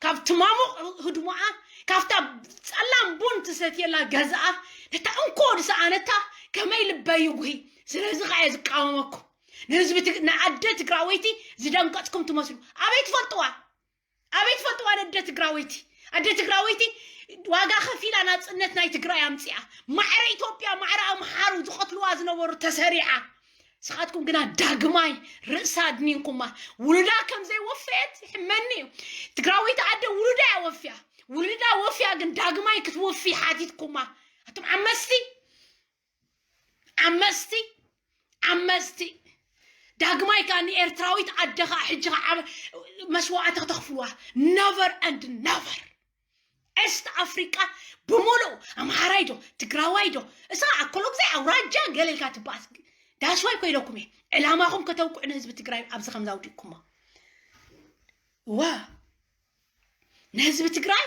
ካብ ትማሙቕ ህድሞኣ፣ ካብታ ጸላም ቡን ትሰትየላ ገዛኣ፣ ነታ እንኮ ዝሰኣነታ ከመይ ልበይ ይጉሂ? ስለዚ ከኣ እየ ዝቃወመኩም። ንህዝቢ ትግ-፣ ንኣደ ትግራወይቲ ዝደንገጽኩም ትመስሉ። ኣበይ ትፈልጥዋ? ኣበይ ትፈልጥዋ ነደ ትግራወይቲ? ኣደ ትግራወይቲ ዋጋ ከፊላ ናጽነት ናይ ትግራይ ኣምጺኣ። ማዕረ ኢትዮጵያ፣ ማዕረ ኣምሓሩ ዝቐትልዋ ዝነበሩ ተሰሪዓ። ንስኻትኩም ግና ዳግማይ ርእሳ ኣድኒንኩማ። ውሉዳ ከም ዘይወፈየት ይሕመኒ እዩ። ትግራወይቲ ኣደ ውሉዳ እያ ወፍያ። ውሉዳ ወፍያ ግን ዳግማይ ክትወፊ ሓቲትኩማ። ኣቱም ዓመስቲ፣ ዓመስቲ፣ ዓመስቲ። ዳግማይ ከኣ ንኤርትራዊት ኣደ ከኣ ሕጂ ከኣ ዓብ-፣ መስዋዕቲ ከተኽፍልዋ። ነቨር ኣንድ ነቨር። ኤስት ኣፍሪቃ ብምሉእ ኣምሓራይ ዶ ትግራዋይ ዶ እሳ ኣኮሎግዛይ ኣውራጃ ገለ ኢልካ ትበኣስ። ዳስዋይ ኮይለኩም እየ ዕላማኹም ከተውቅዑ ንህዝቢ ትግራይ ኣብዚ ከምዚ ኣውዲቅኩሞ። ዋ፣ ንህዝቢ ትግራይ፣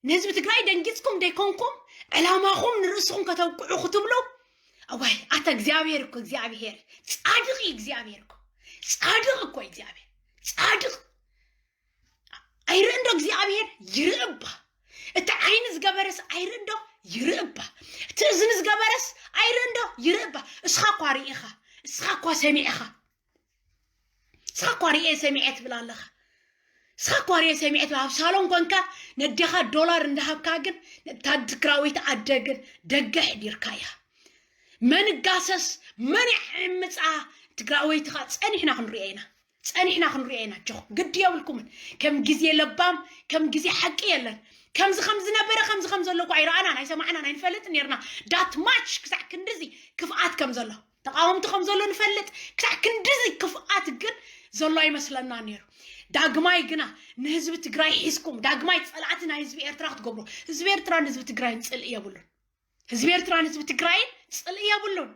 ንህዝቢ ትግራይ ደንጊፅኩም ደይኮንኩም ዕላማኹም ንርእስኹም ከተውቅዑ ክትብሉ። እዋይ ኣታ እግዚኣብሔር እኮ እግዚኣብሔር ፃድቕ እዩ። እግዚኣብሔር እኮ ፃድቕ እኮ እዩ። እግዚኣብሔር ፃድቕ ኣይርኢ እንዶ እግዚኣብሔር ይርኢ እባ። እቲ ዓይኒ ዝገበረስ ኣይርኢ እንዶ ይርኢ እባ። እቲ እዝኒ ዝገበረስ ኣይርኢ እንዶ ይርኢ እባ። እስኻ እኳ ርኢኻ፣ እስኻ እኳ ሰሚዕኻ፣ እስኻ እኳ ርኤ ሰሚዐ ትብል ኣለኻ። እስኻ እኳ ርኤ ሰሚዐ ትብል። ኣብ ሳሎን ኮንካ ነዴኻ ዶላር እንዳሃብካ ግን ነታ ትግራወይቲ ኣደ ግን ደገ ኣሕዲርካያ። መን ጋሰስ መን ይዕምፃ ትግራወይቲ ኸዓ ጸኒሕና ክንሪኦ ኢና። ጸኒሕና ክንሪኦ ኢና። ጆኹ ግዲ የብልኩምን። ከም ግዜ ለባም ከም ግዜ ሓቂ የለን። ከምዚ ከም ዝነበረ ከምዚ ከም ዘሎ እኮ ኣይረኣናን ኣይሰማዕናን ኣይንፈልጥን ነርና። ዳት ማች ክሳዕ ክንድዚ ክፍኣት ከም ዘሎ ተቃወምቲ ከም ዘሎ ንፈልጥ። ክሳዕ ክንድዚ ክፍኣት ግን ዘሎ ኣይመስለና ነይሩ። ዳግማይ ግና ንህዝቢ ትግራይ ሒዝኩም ዳግማይ ጸላእቲ ናይ ህዝቢ ኤርትራ ክትገብሩ። ህዝቢ ኤርትራን ህዝቢ ትግራይን ጽልኢ የብሉን። ህዝቢ ኤርትራን ህዝቢ ትግራይን ጽልኢ የብሉን።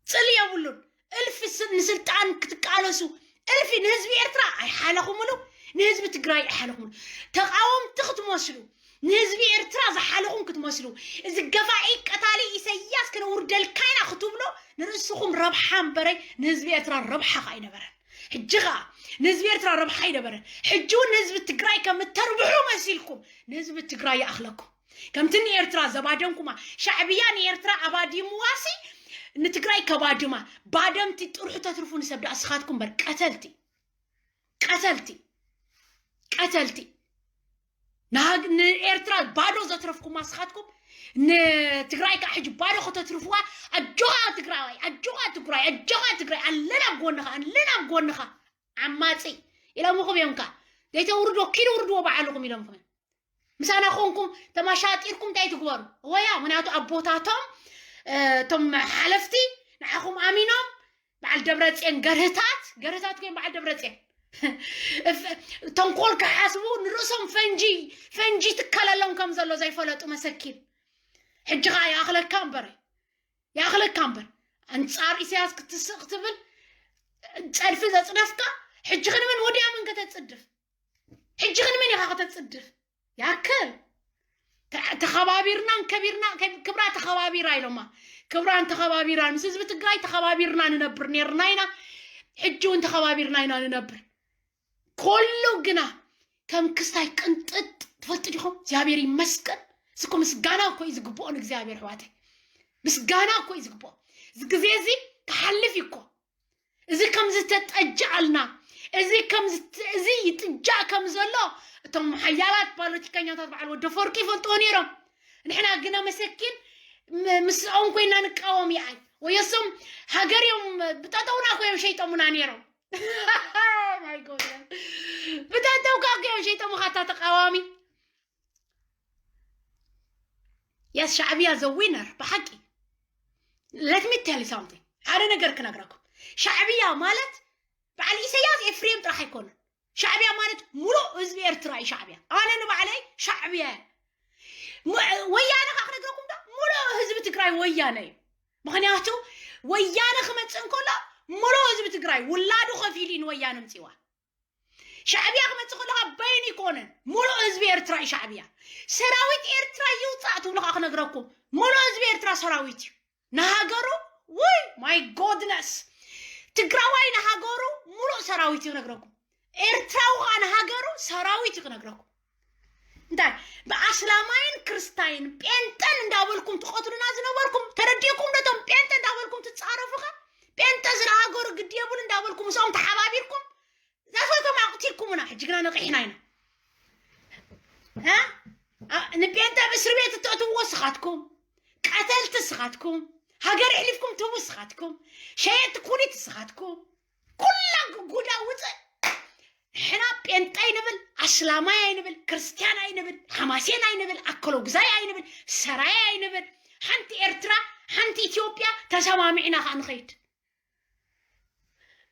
ጽልኢ የብሉን። እልፊ ስ-፣ ንስልጣን ክትቃለሱ፣ እልፊ ንህዝቢ ኤርትራ ኣይሓለኹምሉ፣ ንህዝቢ ትግራይ ኣይሓለኹምሉ። ተቃወምቲ ክትመስሉ፣ ንህዝቢ ኤርትራ ዝሓለኹም ክትመስሉ፣ እዚ ገፋዒ ቀታሊ ኢሰያስ ክነውርደልካ ኢና ክትብሉ፣ ንርእስኹም ረብሓ እምበረይ ንህዝቢ ኤርትራ ረብሓ ከኣ ኣይነበረን። ሕጂ ኸኣ ንህዝቢ ኤርትራ ረብሓ ኣይነበረን። ሕጂ እውን ንህዝቢ ትግራይ ከም እተርብሑ መሲልኩም ንህዝቢ ትግራይ ይኣኽለኩም። ከምቲ ንኤርትራ ዘባደምኩማ፣ ሻዕብያ ንኤርትራ ኣባዲምዋሲ ንትግራይ ከባድማ። ባደምቲ ጥርሑ ተትርፉ ንሰብ ደኣ ንስኻትኩም እምበር ቀተልቲ፣ ቀተልቲ፣ ቀተልቲ። ንሃግ-፣ ንኤርትራ ባዶ ዘትረፍኩማ ንስኻትኩም ንትግራይ ከዓ ሕጂ ባዶ ከተትርፍዋ። ኣጆኻ ትግራዋይ፣ ኣጆኻ ትግራይ፣ ኣጆኻ ትግራይ፣ ኣለና ኣብ ጎንኻ፣ ኣለና ኣብ ጎንኻ። ዓማፂ ኢሎምኹም እዮም ከ ዘይተውርዶ ኪድ ውርድዎ ባዕልኹም ኢሎምኹም እዮም። ምሳና ኮንኩም ተማሻጢርኩም እንታይ ትግበሩ? ወያ ምክንያቱ ኣቦታቶም፣ እ፣ እቶም ሓለፍቲ ንዓኹም ኣሚኖም በዓል ደብረፅዮን ገርህታት፣ ገርህታት ኮይም በዓል ደብረፅዮን እፍ-፣ ተንኮል ክሓስቡ ንርእሶም ፈንጂ፣ ፈንጂ ትከለሎም ከም ዘሎ ዘይፈለጡ መሰኪን። ሕጂ ኸዓ ይኣኽለካ እምበር፣ ይኣኽለካ እምበር። ኣንጻር ኢሳያስ ክትስቕ ክትብል ጸድፊ ዘጽደፍካ፣ ሕጂ ክንመን ወዲያ መን ከተጽድፍ? ሕጂ ክንመን ኢኻ ከተጽድፍ? ያክል ተ-፣ ተኸባቢርናን ከቢርና፣ ከብ-፣ ክብራ ተኸባቢራ ኢሎማ። ክብራን ተኸባቢራን፣ ምስ ህዝቢ ትግራይ ተኸባቢርና ንነብር ኔርና ኢና። ሕጂ እውን ተኸባቢርና ኢና ንነብር። ኩሉ ግና ከም ክስታይ ቅንጥጥ ትፈልጡ ዲኹም? እግዚኣብሔር ይመስገን። እዚ እኮ ምስጋና እኮ እዩ ዝግብኦ ንእግዚኣብሔር፣ ኣሕዋተይ። ምስጋና እኮ እዩ ዝግብኦ። እዚ ግዜ እዚ ክሓልፍ እዩ እኮ። እዚ ከም ዝተጠጃኣልና፣ እዚ ከም ዝት-፣ እዚ ይጥጃእ ከም ዘሎ እቶም ሓያላት ፖለቲከኛታት በዓል ወዲ ኣፈወርቂ ይፈልጥዎ ነይሮም። ንሕና ግና መሰኪን ም-፣ ምስኦም ኮይና ንቃወም ይኣይ። ወዮሶም ሃገር እዮም ብጠጠውና እኮ እዮም ሸይጦምና ነይሮም። My God። ብጠጠውካ እኮ እዮም ሸይጦምኻ እታ ተቃዋሚ። Yes፣ ሻዕብያ is a winner ብሓቂ። Let me tell you something። ሓደ ነገር ክነግረኩም። ሻዕብያ ማለት በዓል ኢሳያስ ኤፍሬም ጥራሕ ኣይኮነን። ሻዕብያ ማለት ሙሉእ ህዝቢ ኤርትራ እዩ ሻዕብያ። ኣነ ንባዕለይ ሻዕብያ እየ። ሙ-፣ ወያነ ከዓ ክነግረኩም ዶ? ሙሉእ ህዝቢ ትግራይ ወያነ እዩ። ምክንያቱ ወያነ ክመጽእ እንከሎ ሙሉእ ህዝቢ ትግራይ ውላዱ ከፊሉ እዩ ንወያነ ምጽዋ። ሻዕብያ ክመፅእ ከሎ ካብ በይኑ ይኮነን፣ ሙሉእ ህዝቢ ኤርትራ እዩ ሻዕብያ። ሰራዊት ኤርትራ ይውፃእ ትብሉ ከዓ ክነግረኩም፣ ሙሉእ ህዝቢ ኤርትራ ሰራዊት እዩ። ንሃገሩ፣ ውይ፣ my goodness፣ ትግራዋይ ንሃገሩ ሙሉእ ሰራዊት እዩ ክነግረኩም። ኤርትራዊ ከዓ ንሃገሩ ሰራዊት እዩ ክነግረኩም። እንታይ ብኣስላማይን ክርስታይን ጴንጠን እንዳበልኩም ትቐትሉና ዝነበርኩም ተረዲእኩም ዶ? እቶም ጴንጠ እንዳበልኩም ትፃረፉ ከ? ጴንጠ ስለ ሃገሩ ግዲ የብሉ እንዳበልኩም ምስኦም ተሓባቢርኩም ዛሶቶም ኣቕቲልኩምና፣ ሕጂ ግና ነቒሕና ኢና። እ? ኣ- ንጴንጠ ኣብ እስር ቤት እተእትውዎ ስኻትኩም፣ ቀተልቲ ስኻትኩም፣ ሃገር ኣሕሊፍኩም ትህቡ ስኻትኩም፣ ሸየጥቲ ኩሊት ስኻትኩም፣ ኩላ ጉዳ ውፅእ። ንሕና ጴንጠ ኣይንብል፣ ኣስላማይ ኣይንብል፣ ክርስትያን ኣይንብል፣ ሓማሴን ኣይንብል፣ ኣከሎጉዛይ ኣይንብል፣ ሰራየ ኣይንብል። ሓንቲ ኤርትራ፣ ሓንቲ ኢትዮጵያ ተሰማሚዕና ከዓ ንኸይድ።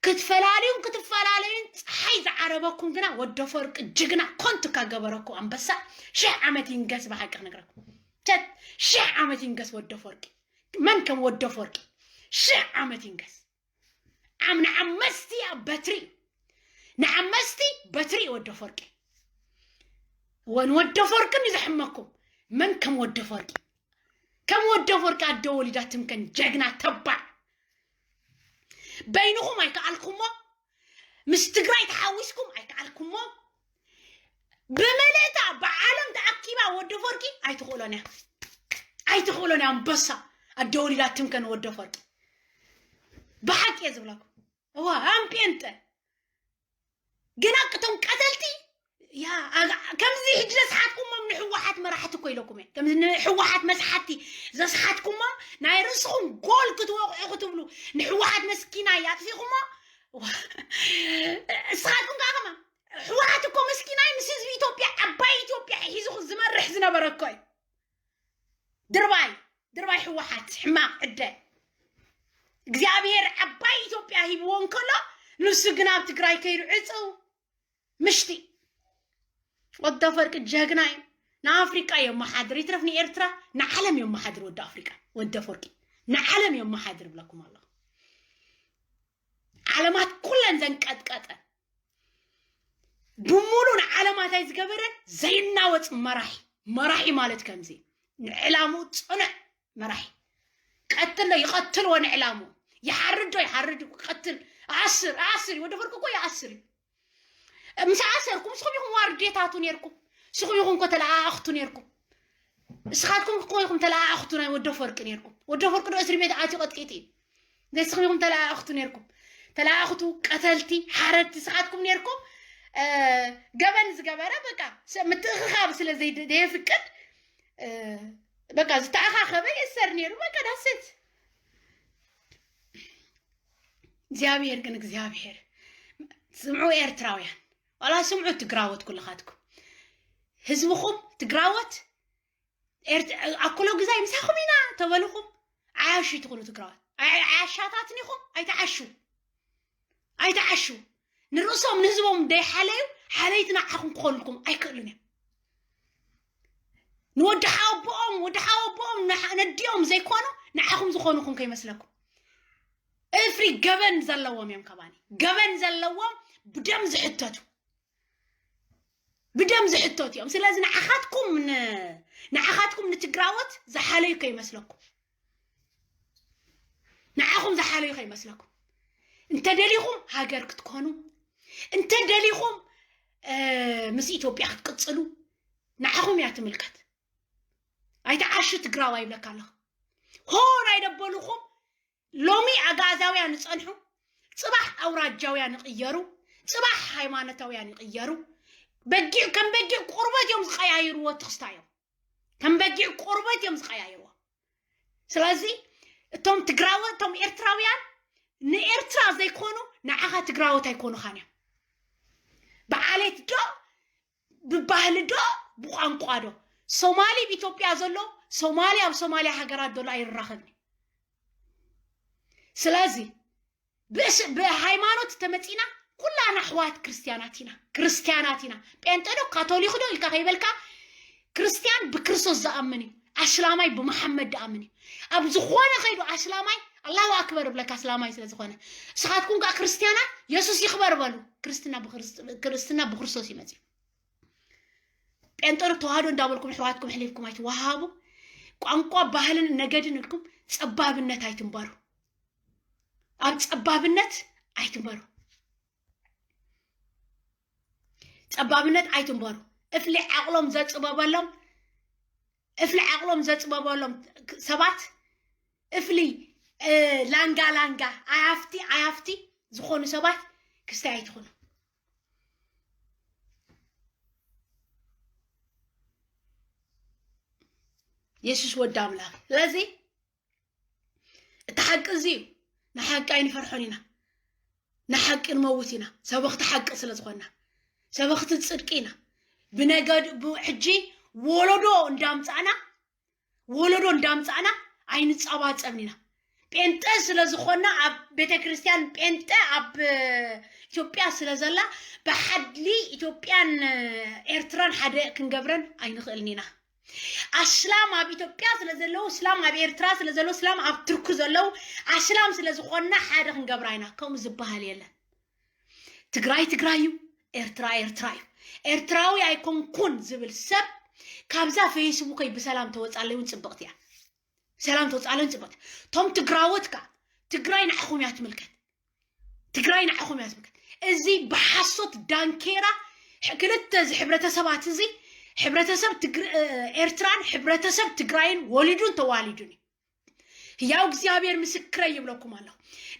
ክትፈላልዩን ክትፈላለዩን ፀሓይ ዝዓረበኩም ግና ወዲ ኣፈወርቂ ጅግና ኮንቱ ካገበረኩም ኣንበሳ ሽሕ ዓመት ይንገስ። ብሓቂ ክነግረኩም ቸት ሽሕ ዓመት ይንገስ ወዲ ኣፈወርቂ። መን ከም ወዲ ኣፈወርቂ ሽሕ ዓመት ይንገስ። ዓም ንዓመስቲ ኣብ በትሪ ንዓመስቲ በትሪ ወዲ ኣፈወርቂ ወን ወዲ ኣፈወርቂ ንዘሕመኩም መን ከም ወዲ ኣፈወርቂ ከም ወዲ ኣፈወርቂ ኣደ ወሊዳ ትምከን ጀግና ተባዕ በይንኹም ኣይከኣልኩሞ ምስ ትግራይ ተሓዊስኩም ኣይከኣልኩሞ ብምልእታ ብዓለም ተኣኪባ ወዲ ኣፈወርቂ ኣይትኽእሎን እያ ኣይትኽእሎን እያ ኣንበሳ ኣደ ወሊዳ ትምከን ወዲ ኣፈወርቂ ብሓቂ እየ ዝብለኩም እዋ ኣምጴንጠ ግና እቶም ቀተልቲ ያ ኣጋ- ከምዚ ሕጂ ዘስሓትኩሞም ንሕወሓት መራሕቲ እኮ ኢለኩም እየ ከምዚ ንሕወሓት መስሓቲ ዘስሓትኩሞም ናይ ርእስኹም ጎል ክትወቕዑ ክትብሉ ንሕወሓት መስኪናይ ኣጥፊኹሞ እዋ፣ እስኻትኩም ከዓ ከማ ሕወሓት እኮ መስኪናይ ምስ ህዝቢ ኢትዮጵያ ዓባይ ኢትዮጵያ ሒዙ ዝመርሕ ዝነበረ እኮ እዩ ድርባይ ድርባይ ሕወሓት ሕማቕ ዕደ እግዚኣብሔር ዓባይ ኢትዮጵያ ሂብዎ እንከሎ ንሱ ግን ኣብ ትግራይ ከይዱ ዕፅው ምሽቲ ወዲ ኣፈወርቂ ጀግና እዩ ንኣፍሪቃ የመሓድር ይትረፍ ንኤርትራ ንዓለም የመሓድር ወዲ ኣፍሪቃ ወዲ ኣፈወርቂ ንዓለም የመሓድር ብለኩም ኣለኹ ዓለማት ኩለን ዘንቀጥቀጠ ብሙሉ ንዓለማት ኣይዝገበረን ዘይናወፅ መራሒ መራሒ ማለት ከምዚ ንዕላምኡ ፅኑዕ መራሒ ቀትል ይቐትልዎ ንዕላምኡ ይሓርድ ዶ ይሓርድ ይቀትል ኣስር ኣስር እዩ ወዲ ኣፈወርቂ እኮ ይኣስር እዩ ምስ ኣሰርኩም ንስኹም ኢኹም ዋርዴታቱ ነርኩም ንስኹም ኢኹም እኮ ተለኣኣኽቱ ነርኩም ንስኻትኩም እኮ ኢኹም ተለኣኣኽቱ ናይ ወዲ ኣፈወርቂ ነርኩም ወዲ ኣፈወርቂ ዶ እስሪ ቤት ኣትዩ ቀጥቂጡ እዩ ንስኹም ኢኹም ተለኣኣኽቱ ነርኩም ተለኣኣኽቱ ቀተልቲ ሓረድቲ ንስኻትኩም ነርኩም ገበን ዝገበረ በቃ ምትእኽኻብ ስለ ዘየፍቅድ በቃ ዝተኣኻኸበ የእሰር ነይሩ በቃ ዳስት እግዚኣብሔር ግን እግዚኣብሔር ስምዑ ኤርትራውያን ዋላ ስምዑ ትግራወት ኩልኻትኩም ህዝብኹም ትግራወት ኣኩሎ ግዛይ ምሳኹም ኢና ተበልኹም ዓያሹ ትኹኑ ትግራወት ዓያሻታትን ኢኹም ኣይተዓሹ ኣይተዓሹ ንርእሶም ንህዝቦም ደይሓለዩ ሓለይቲ ንዓኹም ክኾኑልኩም ኣይክእሉን እዮም ንወዲ ሓወቦኦም ወዲ ሓወቦኦም ነዲኦም ዘይኮኑ ንዓኹም ዝኾኑኹም ከይመስለኩም እፍሪ ገበን ዘለዎም እዮም ከባኒ ገበን ዘለዎም ብደም ዝሕተቱ ብደም ዝሕተቱ እዮም ስለዚ ንዓኻትኩም ንዓኻትኩም ንትግራወት ዝሓለዩ ከይመስለኩም ንዓኹም ዝሓለዩ ከይመስለኩም እንተደሊኹም ሃገር ክትኮኑ እንተደሊኹም ምስ ኢትዮጵያ ክትቅፅሉ ንዓኹም እያ ትምልከት ኣይተዓሹ ትግራዋይ ይብለካ ኣለኹ ሆ ናይ ደበልኹም ሎሚ ኣግኣዛውያን ይፀንሑ ፅባሕ ኣውራጃውያን ይቕየሩ ፅባሕ ሃይማኖታውያን ይቕየሩ በጊዕ ከም በጊዕ ቁርበት እዮም ዝቀያይርዎ ትኽስታ እዮም ከም በጊዕ ቁርበት እዮም ዝቀያይርዎ ስለዚ እቶም ትግራወ እቶም ኤርትራውያን ንኤርትራ ዘይኮኑ ንዓኻ ትግራወት ኣይኮኑኻን እዮም ብዓሌት ዶ ብባህሊ ዶ ብቋንቋ ዶ ሶማሊ ኣብ ኢትዮጵያ ዘሎ ሶማሊ ኣብ ሶማሊያ ሃገራት ዘሎ ኣይራኸብን ስለዚ ብሃይማኖት ተመፂና ኩላና ኣሕዋት ክርስትያናት ኢና ክርስትያናት ኢና ጴንጠ ዶ ካቶሊክ ዶ ኢልካ ከይበልካ ክርስትያን ብክርስቶስ ዝኣምን እዩ ኣስላማይ ብመሓመድ ዝኣምን እዩ ኣብ ዝኾነ ከይዱ ኣስላማይ ኣላሁ ኣክበር እብለካ፣ እስላማይ ስለ ዝኾነ። ንስኻትኩም ከኣ ክርስትያናት፣ የሱስ ይኽበር በሉ። ክርስትና ብክርስ-፣ ክርስትና ብክርስቶስ እዩ መጺኡ። ጴንጠ ተዋህዶ እንዳበልኩም ኣሕዋትኩም ኣሕሊፍኩም ኣይትወሃሃቡ። ቋንቋ፣ ባህልን ነገድን ኢልኩም ጸባብነት ኣይትንበሩ። ኣብ ጸባብነት ኣይትንበሩ። ጸባብነት ኣይትንበሩ። እፍሊ ዓቕሎም ዘጽበበሎም፣ እፍሊ ዓቕሎም ዘጽበበሎም ሰባት፣ እፍሊ፣ እ፣ ላንጋ ላንጋ፣ ኣያፍቲ ኣያፍቲ ዝኾኑ ሰባት ክስታይ ኣይትኾኑ። የሱስ ወዲ ኣምላኽ። ስለዚ እቲ ሓቂ እዚ እዩ። ንሓቂ ኣይንፈርሖን ኢና። ንሓቂ ንመውት ኢና። ሰበኽቲ ሓቂ ስለ ዝኾንና፣ ሰበኽቲ ጽድቂ ኢና። ብነገድ፣ ብ-፣ ሕጂ ወለዶ እንዳምጻእና፣ ወለዶ እንዳምጻእና ኣይንጻባጸብን ኢና። ጴንጠ ስለ ዝኾንና፣ ኣብ ቤተ ክርስቲያን ጴንጠ ኣብ፣ እ፣ ኢትዮጵያ ስለ ዘላ፣ ብሓድሊ ኢትዮጵያን፣ እ፣ ኤርትራን ሓደ ክንገብረን ኣይንኽእልን ኢና። ኣስላም ኣብ ኢትዮጵያ ስለ ዘለዉ፣ እስላም ኣብ ኤርትራ ስለ ዘለዉ፣ እስላም ኣብ ቱርኪ ዘለዉ፣ ኣስላም ስለ ዝኾንና ሓደ ክንገብራ ኢና። ከምኡ ዝበሃል የለን። ትግራይ ትግራይ እዩ፣ ኤርትራ ኤርትራ እዩ። ኤርትራዊ ኣይኮንኩን ዝብል ሰብ ካብዛ ፌስቡከይ ብሰላም ተወጻለይ እውን ጽብቕቲ እያ። ሰላም ተወጻለይ እውን ጽብቕቲ። ቶም ትግራዎት ከኣ ትግራይ ንዓኹም እያ ትምልከት። ትግራይ ንዓኹም እያ ትምልከት። እዚ ብሓሶት ዳንኬራ ሕ-፣ ክልተ እዚ ሕብረተሰባት እዚ፣ ሕብረተሰብ ትግር-፣ እ፣ ኤርትራን ሕብረተሰብ ትግራይን ወሊዱን ተዋሊዱን እዩ። ህያው እግዚኣብሔር ምስክረይ ይብለኩም ኣለኹ።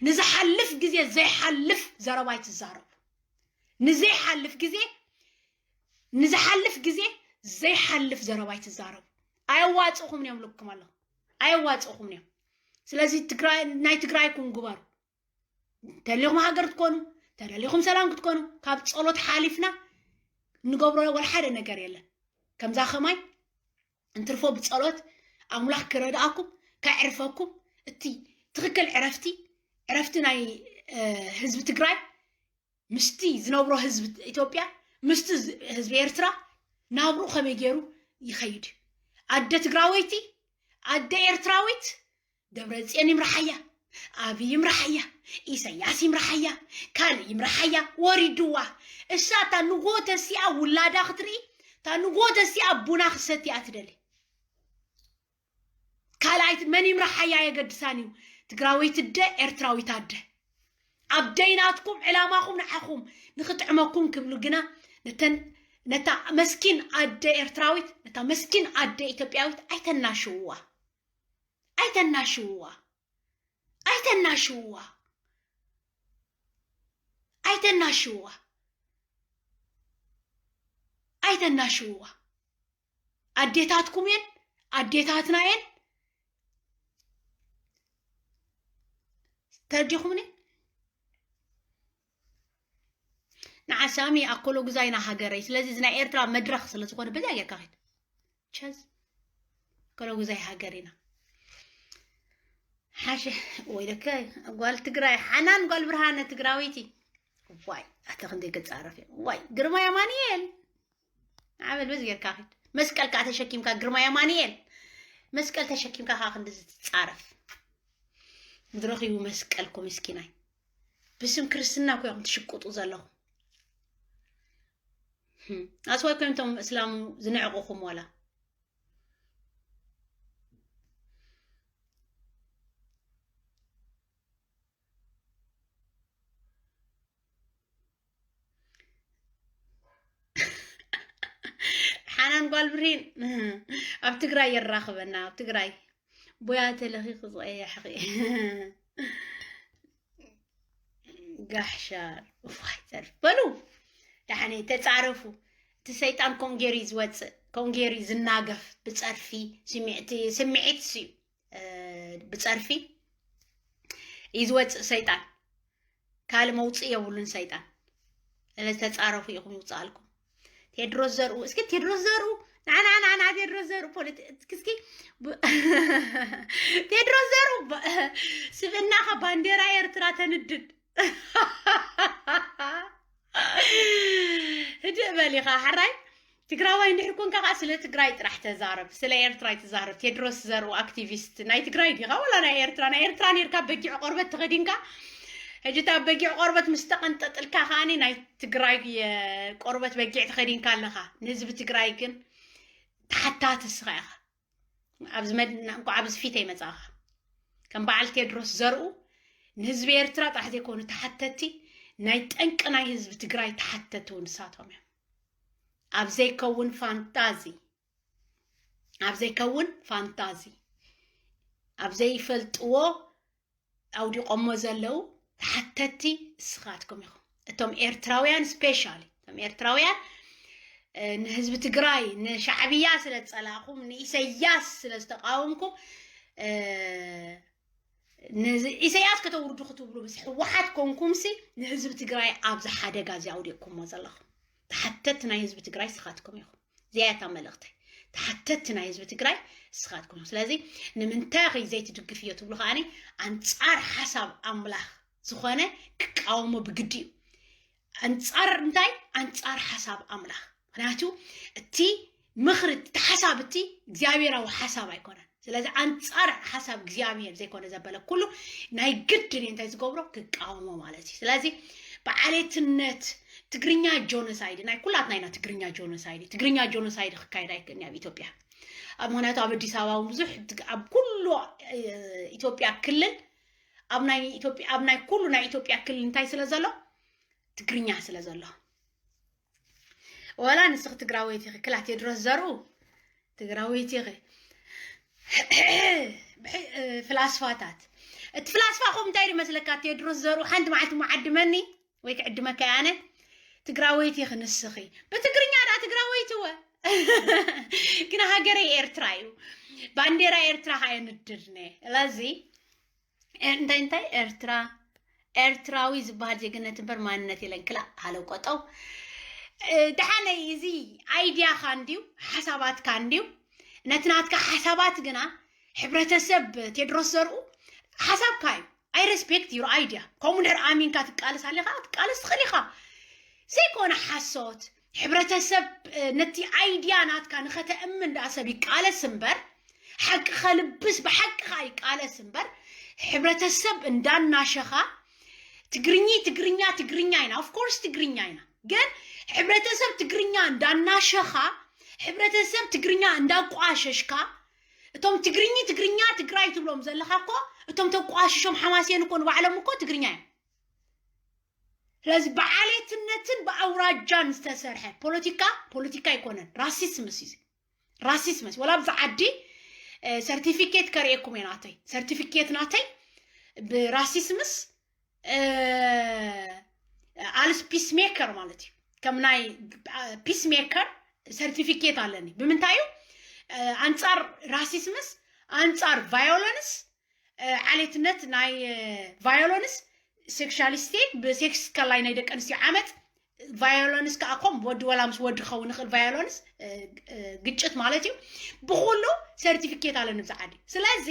ንዝሓልፍ ግዜ ዘይሓልፍ ዘረባ ኣይትዛረቡ። ንዘይሓልፍ ግዜ፣ ንዝሓልፍ ግዜ ዘይሓልፍ ዘረባ ኣይትዛረቡ። ኣየዋጽእኹምን እዮም፣ እብለኩም ኣለኹ። ኣየዋጽእኹምን እዮም። ስለዚ ትግራይ፣ ናይ ትግራይኩም ግበሩ። ተደሊኹም ሃገር ትኮኑ፣ ተደሊኹም ሰላም ክትኮኑ፣ ካብ ጸሎት ሓሊፍና ንገብሮ ወላ ሓደ ነገር የለን። ከምዛ ከማይ እንትርፎ ብጸሎት ኣምላኽ ክረድኣኩም፣ ከዕርፈኩም፣ እቲ ትኽክል ዕረፍቲ፣ ዕረፍቲ ናይ፣ እ፣ ህዝቢ ትግራይ ምስቲ ዝነብሮ ህዝቢ ኢትዮጵያ፣ ምስቲ ዝ-፣ ህዝቢ ኤርትራ ናብርኡ ከመይ ገይሩ ይኸይድ? ኣደ ትግራወይቲ፣ ኣደ ኤርትራዊት፣ ደብረጽዮን ይምርሓያ፣ ኣብይ ይምርሓያ፣ ኢሳያስ ይምርሓያ፣ ካልእ ይምርሓያ፣ ወሪድዋ። እሳ እታ ንጎ ተሲኣ ውላዳ ክትርኢ፣ እታ ንጎ ተሲኣ ቡና ክትሰቲ እያ ትደሊ። ካልኣይቲ መን ይምርሓያ ኣየገድሳን እዩ። ትግራወይቲ ኣደ፣ ኤርትራዊት ኣደ። ኣብ ደይናትኩም ዕላማኹም ንዓኹም ንኽጥዕመኩም ክብሉ ግና ነተን፣ ነታ መስኪን ኣደ ኤርትራዊት፣ ነታ መስኪን ኣደ ኢትዮጵያዊት ኣይተናሽውዋ። ኣይተናሽውዋ። ኣይተናሽውዋ። ኣይተናሽውዋ። ኣይተናሽውዋ። ኣዴታትኩም እየን፣ ኣዴታትና እየን። ተረዲኹምኒ? ንዓሳሚ ኣኮሎ ጉዛይና ሃገረይ። ስለዚ እዚ ናይ ኤርትራ መድረኽ ስለ ዝኾነ በዚኣ ጌርካ ኸይድ። ቸዝ። ኣኮሎ ጉዛይ ሃገር ኢና። ሓሸ ወይ ደከ ጓል ትግራይ፣ ሓናን ጓል ብርሃነ ትግራወይቲ። ዋይ፣ ኣታ ክንደይ ክጻረፍ እየ። ዋይ፣ ግርማ ኣማኑኤል። ዓበል በዚ ጌርካ ኺድ። መስቀል ከኣ ተሸኪምካ ግርማ ኣማኑኤል። መስቀል ተሸኪምካ ከኣ ክንድዚ ትጻረፍ። ዝረኺቡ መስቀልኩ ምስኪናይ። ብስም ክርስትና እኮ ኢኹም ትሽቅጡ ዘለኹም። ህም። ኣስዋይ ኮይኖም እቶም እስላሙ ዝንዕቁኹም ዋላ። ሓናን ጓል ብሪን ኣብ ትግራይ የራኽበና። ኣብ ትግራይ ቦያ ተለኺ ክዝቐየ ሓኺ ጋሕሻር። እፋይ፣ ጸርፍ በሉ። ያኔ ተጻረፉ። እቲ ሰይጣን ኮንጌሪ ዝወጽእ፣ ኮንጌሪ ዝናገፍ ብጸርፊ፣ ስሚዕቲ፣ ስምዒት ስዩ፣ እ፣ ብጸርፊ እዩ ዝወጽእ ሰይጣን። ካልእ መውጽእ የብሉን ሰይጣን። ስለዚ ተጻረፉ ኢኹም ይውጽኣልኩም። ቴድሮስ ዘርኡ፣ እስኪ ቴድሮስ ዘርኡ፣ ና፣ ና፣ ና፣ ና፣ ቴድሮስ ዘርኡ ፖለቲ-፣ እስኪ፣ እስኪ፣ ብ-፣ ቴድሮስ ዘርኡ፣ ባ-፣ ስብእናኻ ባንዴራ ኤርትራ ተንድድ። ህድእ በል ኢኻ፣ ሕራይ። ትግራዋይ እንድሕር ኮንካ ከዓ ስለ ትግራይ ጥራሕ ተዛረብ፣ ስለ ኤርትራ ኣይትዛረብ። ቴድሮስ ዘርኡ ኣክቲቪስት ናይ ትግራይ ዲኻ ወላ ናይ ኤርትራ? ናይ ኤርትራ ኔርካ በጊዕ ቆርበት ተኸዲንካ፣ ሕጂ እታ በጊዕ ቆርበት ምስ ተቐንጠጥልካ ከዓኒ ናይ ትግራይ፣ እ፣ ቆርበት በጊዕ ተኸዲንካ ኣለኻ። ንህዝቢ ትግራይ ግን ተሓታቲ እስኻ ኢኻ። ኣብዚ መድ-፣ እንኳዕ ኣብዚ ፊተይ መጻኻ። ከም በዓል ቴድሮስ ዘርኡ ንህዝቢ ኤርትራ ጥራሕ ዘይኮኑ ተሓተቲ፣ ናይ ጠንቂ ናይ ህዝቢ ትግራይ ተሓተቲ እውን ንሳቶም እዮም። ኣብ ዘይከውን ፋንታዚ፣ ኣብ ዘይከውን ፋንታዚ፣ ኣብ ዘይፈልጥዎ ኣውዲቖሞ ዘለዉ ተሓተቲ እስኻትኩም ኢኹም። እቶም ኤርትራውያን ስፔሻሊ፣ እቶም ኤርትራውያን፣ እ፣ ንህዝቢ ትግራይ፣ ንሻዕብያ ስለ ዝጸላእኹም፣ ንኢሰያስ ስለ ዝተቃወምኩም፣ እ፣ ንዝ-፣ ኢሰያስ ከተውርዱ ክትብሉ ምስ ህወሓት ኮንኩምሲ ንህዝቢ ትግራይ ኣብዚ ሓደጋ እዚ ኣውዲቕኩሞ ዘለኹም። ተሓተቲ ናይ ህዝቢ ትግራይ እስኻትኩም ኢኹም። እዚኣ እያ እታ መልእኽተይ። ተሓተቲ ናይ ህዝቢ ትግራይ እስኻትኩም ኢኹም። ስለዚ ንምንታይ ኢኺ ዘይትድግፍዮ ትብሉ ከዓኒ ኣንጻር ሓሳብ ኣምላኽ ዝኾነ ክቃወሞ ብግዲ እዩ። ኣንጻር እንታይ? ኣንጻር ሓሳብ ኣምላኽ። ምኽንያቱ እቲ ምኽሪ፣ እቲ ሓሳብ እቲ እግዚኣብሔራዊ ሓሳብ ኣይኮነን። ስለዚ ኣንጻር ሓሳብ እግዚኣብሔር ዘይኮነ ዘበለ ኩሉ ናይ ግድን እዩ እንታይ ዝገብሮ? ክቃወሞ ማለት እዩ። ስለዚ ብዓሌትነት ትግርኛ ጆኖሳይድ ናይ ኩላትና ኢና። ትግርኛ ጆኖሳይድ፣ ትግርኛ ጆኖሳይድ ክካየድ ኣይክእልን ኣብ ኢትዮጵያ። ኣብ፣ ምኽንያቱ ኣብ ኣዲስ ኣበባ እውን ብዙሕ ትግ-፣ ኣብ ኩሉ፣ እ፣ ኢትዮጵያ ክልል፣ ኣብ ናይ ኢትዮጵያ፣ ኣብ ናይ ኩሉ ናይ ኢትዮጵያ ክልል እንታይ ስለ ዘሎ? ትግርኛ ስለ ዘሎ። ወላ ንስኺ ትግራወይቲ ኢኺ፣ ክላ ቴድሮስ ዘርኡ ትግራወይቲ ኢኺ። ብሒ-፣ እ፣ ፍላስፋታት። እቲ ፍላስፋ ኸም እንታይ ድመስለካ? ቴድሮስ ዘርኡ ሓንቲ መዓልቲ መዓድመኒ ወይ ክዕድመካ እየ ኣነ። ትግራወይቲ ኢኺ ንስኺ። ብትግርኛ ደኣ ትግራወይቲ ወ። ግን ሃገረይ ኤርትራ እዩ። ባንዴራ ኤርትራ ኸኣ የንድድነ። ስለዚ፣ ኤ-፣ እንታይ፣ እንታይ? ኤርትራ፣ ኤርትራዊ ዝበሃል ዜግነት እምበር ማንነት የለን። ክላእ ሃለው ቆጠው። እ፣ ደሓነይ፣ እዚ ኣይድያኻ እንድዩ፣ ሓሳባትካ እንድዩ። ነቲ ናትካ ሓሳባት ግና ሕብረተሰብ ቴድሮስ ዘርኡ ሓሳብካ እዩ። I respect your idea። ከምኡ እንድሕር ኣሚንካ ትቃለስ ኣለኻ፣ ትቃለስ ትኽእል ኢኻ። ዘይኮነ ሓሶት፣ ሕብረተሰብ፣ እ፣ ነቲ ኣይድያ ናትካ ንኸተእምን ደኣ ሰብ ይቃለስ እምበር፣ ሓቂ ኸልብስ ብሓቂ ኸኣ ይቃለስ እምበር፣ ሕብረተሰብ እንዳናሸኻ፣ ትግርኚ፣ ትግርኛ፣ ትግርኛ ኢና። Of course ትግርኛ ኢና። ግን ሕብረተሰብ ትግርኛ እንዳናሸኻ፣ ሕብረተሰብ ትግርኛ እንዳቋሸሽካ፣ እቶም ትግርኚ፣ ትግርኛ፣ ትግራይ ትብሎም ዘለኻ እኮ፣ እቶም ተቋሽሾም ሓማሴን እኮ ንባዕሎም እኮ ትግርኛ እዮም። ስለዚ ብዓሌትነትን ብኣውራጃን ዝተሰርሐ ፖለቲካ፣ ፖለቲካ ኣይኮነን። ራሲስምስ እዩ። ራሲስምስ። ወላ ኣብዚ ዓዲ፣ እ፣ ሰርቲፊኬት ከርእየኩም እየ ናተይ። ሰርቲፊኬት ናተይ ብራሲስምስ፣ እ፣ ኣልስ ፒስሜከር ማለት እዩ። ከም ናይ፣ እ፣ ፒስሜከር ሰርቲፊኬት ኣለኒ። ብምንታይ እዩ? እ፣ ኣንጻር ራሲስምስ፣ ኣንጻር ቫዮለንስ፣ እ፣ ዓሌትነት ናይ፣ እ፣ ቫዮለንስ፣ ሴክሻሊስቲክ፣ ብሴክስ ከላይ ናይ ደቂ ኣንስትዮ ዓመፅ፣ ቫዮለንስ ከዓ ኮም ወዲ ወላ ምስ ወዲ ክኸውን ይኽእል ቫዮለንስ፣ እ፣ እ፣ ግጭት ማለት እዩ። ብኹሉ ሰርቲፊኬት ኣለኒ ብዛ ዓዲ። ስለዚ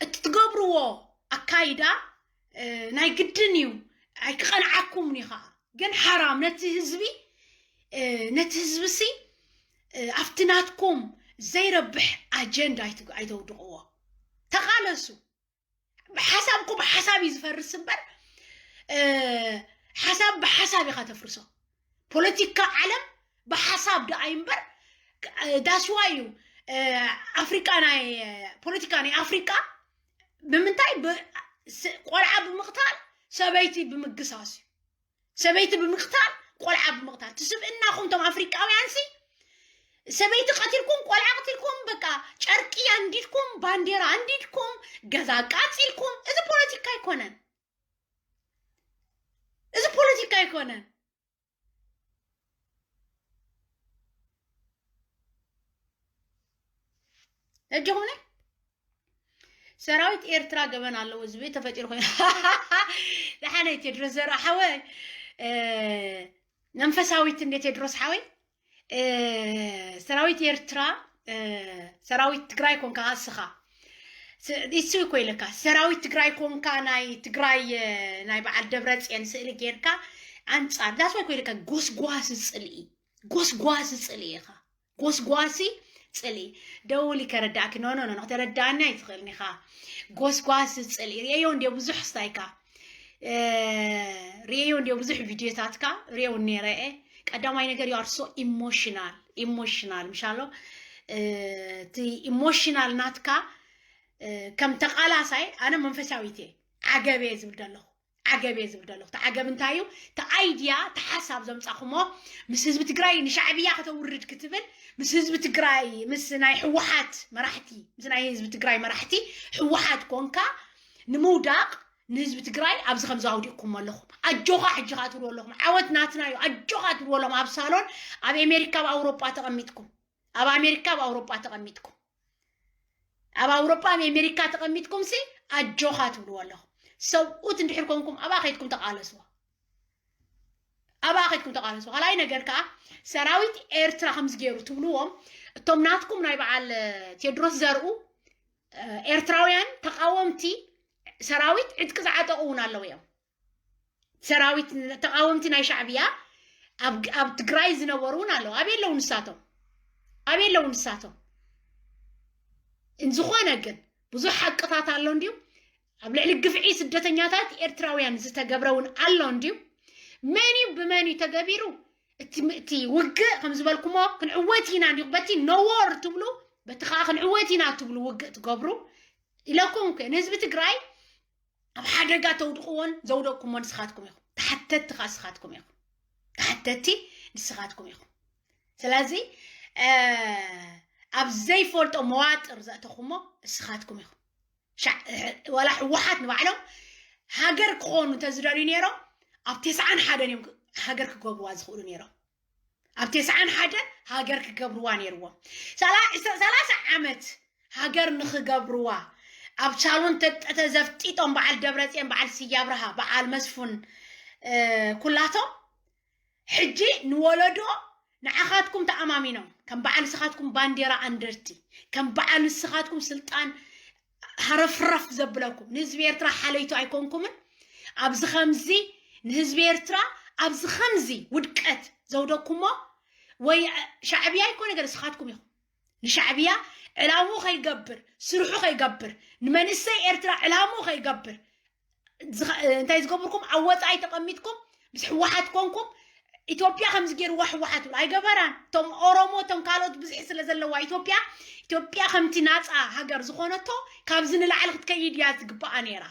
እቲ ትገብርዎ ኣካይዳ፣ እ፣ ናይ ግድን እዩ፣ ኣይክቐንዓኩምን እዩ ከዓ። ግን ሓራም ነቲ ህዝቢ፣ እ፣ ነቲ ህዝቢ ሲ፣ እ፣ ኣብቲ ናትኩም ዘይረብሕ ኣጀንዳ ኣይት-፣ ኣይተውድቕዎ። ተቓለሱ። ብሓሳብኩም ሓሳብ እዩ ዝፈርስ እምበር፣ እ፣ ሓሳብ ብሓሳብ ኢኻ ተፍርሶ። ፖለቲካ ዓለም ብሓሳብ ደኣ እዩ እምበር፣ እ፣ that's why እዩ፣ እ፣ ኣፍሪቃ ናይ፣ ፖለቲካ ናይ ኣፍሪቃ ብምንታይ ብ-፣ ስ-፣ ቆልዓ ብምቕታል ሰበይቲ ብምግሳስ እዩ። ሰበይቲ ብምቕታል፣ ቆልዓ ብምቕታል። እቲ ስብእናኹም እቶም ኣፍሪቃውያን ሲ፣ ሰበይቲ ቀቲልኩም፣ ቆልዓ ቀቲልኩም፣ በቃ ጨርቂ ኣንዲድኩም፣ ባንዴራ ኣንዲድኩም፣ ገዛ ኣቃጺልኩም፣ እዚ ፖለቲካ ኣይኮነን። እዚ ፖለቲካ ኣይኮነን። ሕጂ ኹምኒ ሰራዊት ኤርትራ ገበን ኣለዎ ዝብል ተፈጢሩ ኮይኑ። ደሓነ ቴድሮስ ዘርኣ ሓወይ፣ እ፣ መንፈሳዊት እንደ ቴድሮስ ሓወይ፣ እ፣ ሰራዊት ኤርትራ፣ እ፣ ሰራዊት ትግራይ ኮንካ እስኻ። ስ-፣ እሱ እኮ ኢልካ፣ ሰራዊት ትግራይ ኮንካ ናይ ትግራይ፣ እ፣ ናይ በዓል ደብረጽዮን ስእሊ ጌርካ ኣንጻር፣ that's why እኮ ኢልካ ጎስጓሲ ጽልኢ። ጎስጓሲ ጽልኢ ኢኻ። ጎስጓሲ ጽልኢ። ደውሊ ከረዳእኪ። ኖ፣ ኖ፣ ኖ፣ ኖ፣ ከተረዳእኒ ኣይትኽእልን ኢኻ። ጎስጓሲ ጽልኢ። ርእየዮ እንድዮ ብዙሕ ስታይካ። እ፣ ርእየዮ እንድዮ ብዙሕ ቪድዮታትካ። ርእየው ነይረ እየ። ቀዳማይ ነገር፣ you are so emotional። ኢሞሽናል፣ ምሻሎ? እ፣ እቲ ኢሞሽናል ናትካ፣ እ፣ ከም ተቓላሳይ፣ ኣነ መንፈሳዊት እየ። ዓገብ እየ ዝብል ዘለኹ። ዓገብ እየ ዝብል ዘለኹ። እቲ ዓገብ እንታይ እዩ? እቲ ኣይድያ፣ እቲ ሓሳብ ዘምጻኹሞ፣ ምስ ህዝቢ ትግራይ ንሻዕብያ ከተውርድ ክትብል፣ ምስ ህዝቢ ትግራይ፣ ምስ ናይ ህወሓት መራሕቲ፣ ምስ ናይ ህዝቢ ትግራይ መራሕቲ፣ ህወሓት ኮንካ ንምውዳቕ፣ ንህዝቢ ትግራይ ኣብዚ ከምዚ ኣውዲቕኩም ኣለኹም። ኣጆኻ ሕጂ ኸኣ ትብሉ ኣለኹም። ዓወት ናትና እዩ። ኣጆኻ ትብሉ ኣለኹም። ኣብ ሳሎን፣ ኣብ ኣሜሪካ፣ ኣብ ኣውሮጳ ተቐሚጥኩም። ኣብ ኣሜሪካ፣ ኣብ ኣውሮጳ ተቐሚጥኩም። ኣብ ኣውሮጳ፣ ኣብ ኣሜሪካ ተቐሚጥኩም ሲ ኣጆኻ ትብልዎ ኣለኹም። ሰብኡት እንድሕር ኮንኩም፣ ኣብኣ ከይድኩም ተቓለስዎ። ኣብኣ ከይድኩም ተቓለስዎ። ካልኣይ ነገር ከኣ፣ ሰራዊት ኤርትራ ከምዚ ገይሩ ትብልዎም፣ እቶም ናትኩም ናይ በዓል፣ እ፣ ቴድሮስ ዘርኡ፣ እ፣ ኤርትራውያን ተቃወምቲ ሰራዊት ዕጥቂ ዝዓጠቑ እውን ኣለዉ እዮም። ሰራዊት ተቃወምቲ ናይ ሻዕብያ ኣብ፣ ኣብ ትግራይ ዝነበሩ እውን ኣለዉ። ኣበይ ኣለዉ ንሳቶም? ኣበይ ኣለዉ ንሳቶም? እንዝኾነ ግን ብዙሕ ሓቅታት ኣሎ እንድዩ። ኣብ ልዕሊ ግፍዒ ስደተኛታት ኤርትራውያን ዝተገብረ እውን ኣሎ እንድዩ። መን እዩ ብመን እዩ ተገቢሩ? እቲ ም-፣ እቲ ውግእ ከም ዝበልኩሞ ክንዕወት ኢና እንድዩ። በቲ ነዎር ትብሉ፣ በቲ ከዓ ክንዕወት ኢና ትብሉ ውግእ ትገብሩ ኢለኩም እኮ ንህዝቢ ትግራይ ኣብ ሓደጋ ተውድቕዎን ዘውደቕኩሞ ንስኻትኩም ኢኹም። ተሓተትቲ ከዓ ንስኻትኩም ኢኹም። ተሓተትቲ ንስኻትኩም ኢኹም። ስለዚ፣ እ፣ ኣብ ዘይፈልጦ መዋጥር ዘእተኹሞ ንስኻትኩም ኢኹም። ሻዕ-፣ ዋላ ህወሓት ንባዕሎም ሃገር ክኾኑ እንተዝደልዩ ነይሮም፣ ኣብ ተስዓን ሓደን እዮም ሃገር ክገብርዋ ዝኽእሉ ነይሮም። ኣብ ተስዓን ሓደ ሃገር ክገብርዋ ነይርዎም። ሰላ-፣ ሰላሳ ዓመት ሃገር ንኽገብርዋ ኣብ ሳሎን ተጠተ ዘፍጢጦም በዓል ደብረፅዮን፣ በዓል ስየ ኣብርሃ፣ በዓል መስፉን፣ እ፣ ኩላቶም ሕጂ ንወለዶ ንዓኻትኩም ተኣማሚኖም፣ ከም በዓል ንስኻትኩም ባንዴራ ኣንደርቲ፣ ከም በዓል ንስኻትኩም ስልጣን ሃረፍረፍ ዘብለኩም፣ ንህዝቢ ኤርትራ ሓለይቱ ኣይኮንኩምን። ኣብዚ ኸምዚ ንህዝቢ ኤርትራ ኣብዚ ኸምዚ ውድቀት ዘውደኩሞ፣ ወይ ሻዕብያ ኣይኮነ ገለ፣ ንስኻትኩም ኢኹም። ንሻዕብያ ዕላሙ ከይገብር፣ ስርሑ ከይገብር፣ ንመንእሰይ ኤርትራ ዕላሙ ከይገብር ዝኸ-፣ እንታይ ዝገብርኩም፣ ኣብ ወጻኢ ተቐሚጥኩም ምስ ህወሓት ኮንኩም፣ ኢትዮጵያ ከምዚ ገይርዋ ህወሓት ትብል ኣይገበራን። እቶም ኦሮሞ፣ እቶም ካልኦት ብዝሒ ስለ ዘለዋ ኢትዮጵያ፣ ኢትዮጵያ ከምቲ ናጻ ሃገር ዝኾነቶ ካብዚ ንላዕሊ ክትከይድ እያ ዝግባኣ ነይራ።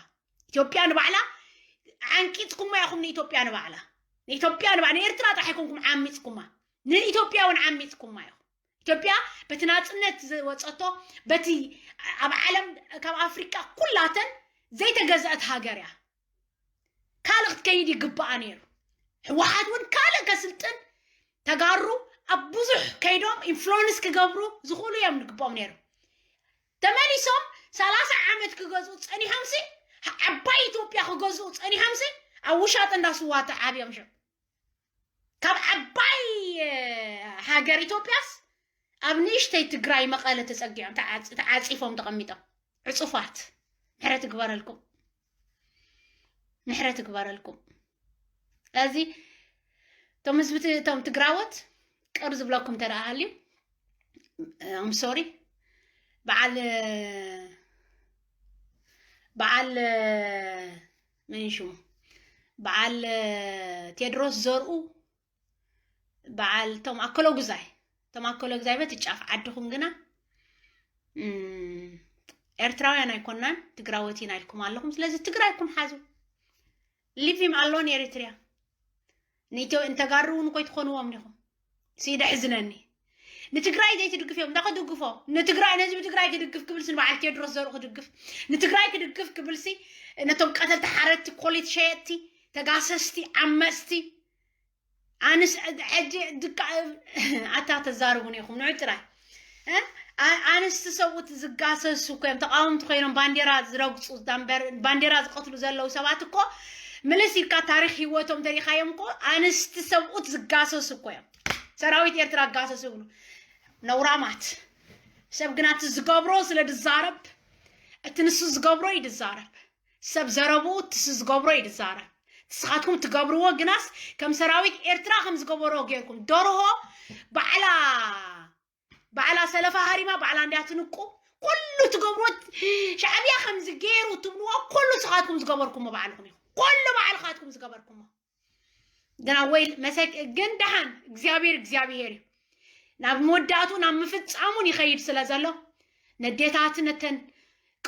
ኢትዮጵያ ንባዕላ ዓንቂጽኩማ ኢኹም፣ ንኢትዮጵያ ንባዕላ፣ ንኢትዮጵያ ንባዕላ፣ ንኤርትራ ጥራሕ ኣይኮንኩም ዓሚጽኩማ፣ ንኢትዮጵያ እውን ዓሚጽኩማ ኢኹም። ኢትዮጵያ በቲ ናጽነት ዝወጸቶ፣ በቲ ኣብ ዓለም ካብ ኣፍሪቃ ኩላተን ዘይተገዝአት ሃገር እያ። ካልእ ክትከይድ ይግባኣ ነይሩ። ህወሓት እውን ካልእ ከስልጥን፣ ተጋሩ ኣብ ብዙሕ ከይዶም ኢንፍሉወንስ ክገብሩ ዝኽእሉ እዮም ዝግባኦም ነይሩ። ተመሊሶም ሰላሳ ዓመት ክገዝኡ ጸኒሖምሲ፣ ዓባይ ኢትዮጵያ ክገዝኡ ጸኒሖምሲ፣ ኣብ ውሻጠ እንዳስዋ ተዓብዮም ሽዑ። ካብ ዓባይ፣ እ፣ ሃገር ኢትዮጵያስ ኣብ ንእሽተይ ትግራይ መቐለ ተጸጊዖም ተዓጽ-፣ ተዓጺፎም ተቐሚጦም። ዕጹፋት። ምሕረት ይግበረልኩም። ምሕረት ይግበረልኩም። ስለዚ እቶም ህዝቢ ት-፣ እቶም ትግራዎት ቅር ዝብለኩም እንተ ደኣ ሃልዩ፣ I'm sorry። በዓል፣ በዓል፣ መን ሽሙ? በዓል ቴድሮስ ዘርኡ፣ በዓል ቶም ኣከለጉዛይ፣ ቶም ኣከለጉዛይ በቲ ጫፍ ዓድኹም ግና፣ እም፣ ኤርትራውያን ኣይኮናን፣ ትግራዎት ኢና ኢልኩም ኣለኹም። ስለዚ ትግራይኩም ሓዙ። Leave him alone ኤሪትሪያ። ንኢትዮ-፣ ንተጋሩ እውን እኮ ኣይትኾንዎም ዲኹም። ሲ ደሕዝነኒ። ንትግራይ ዘይትድግፍ እዮም፣ እንዳ ከድግፎ። ንትግራይ፣ ንህዝቢ ትግራይ ክድግፍ ክብልሲ ንበዓል ቴድሮስ ዘርኡ ክድግፍ። ንትግራይ ክድግፍ ክብልሲ ነቶም ቀተልቲ፣ ሓረድቲ፣ ኮሌት ሸየጥቲ፣ ተጋሰስቲ፣ ዓመፅቲ፣ ኣንስ-፣ ሕጂ ድካ-፣ ኣታ ተዛርቡን ኢኹም፣ ንዑ ጥራይ። እ? ኣ-፣ ኣንስቲ ሰብኡት ዝጋሰሱ እኮ እዮም። ተቃወምቲ ኮይኖም ባንዴራ ዝረግጹ፣ ዳምበር-፣ ባንዴራ ዝቀትሉ ዘለዉ ሰባት እኮ ምልስ ኢልካ ታሪኽ ህይወቶም ተሪኻዮም እኮ ኣንስቲ ሰብኡት ዝጋሰሱ እኮ እዮም። ሰራዊት ኤርትራ ጋሰሱ ይብሉ። ነውራማት። ሰብ ግና እቲ ዝገብሮ ስለ ድዛረብ፣ እቲ ንሱ ዝገብሮ እዩ ድዛረብ። ሰብ ዘረብኡ እቲ ንሱ ዝገብሮ እዩ ድዛረብ። ንስኻትኩም ትገብርዎ ግናስ ከም ሰራዊት ኤርትራ ከም ዝገበሮ ጌርኩም። ደርሆ ባዕላ ባዕላ ሰለፋ ሃሪማ ባዕላ እንዲያ ትንቁ። ኩሉ ትገብርዎ ሻዕብያ ከምዚ ገይሩ ትብልዎ ኩሉ ስኻትኩም ዝገበርኩሞ ባዕልኩም ኢኹም። ኩሉ ባዕልኻትኩም ዝገበርኩሞ። ግና ወይ መሰክ ግን ደሓን እግዚኣብሔር እግዚኣብሔር እዩ። ናብ መወዳእቱ ናብ ምፍጻሙን ይኸይድ ስለ ዘሎ ነዴታትን ነተን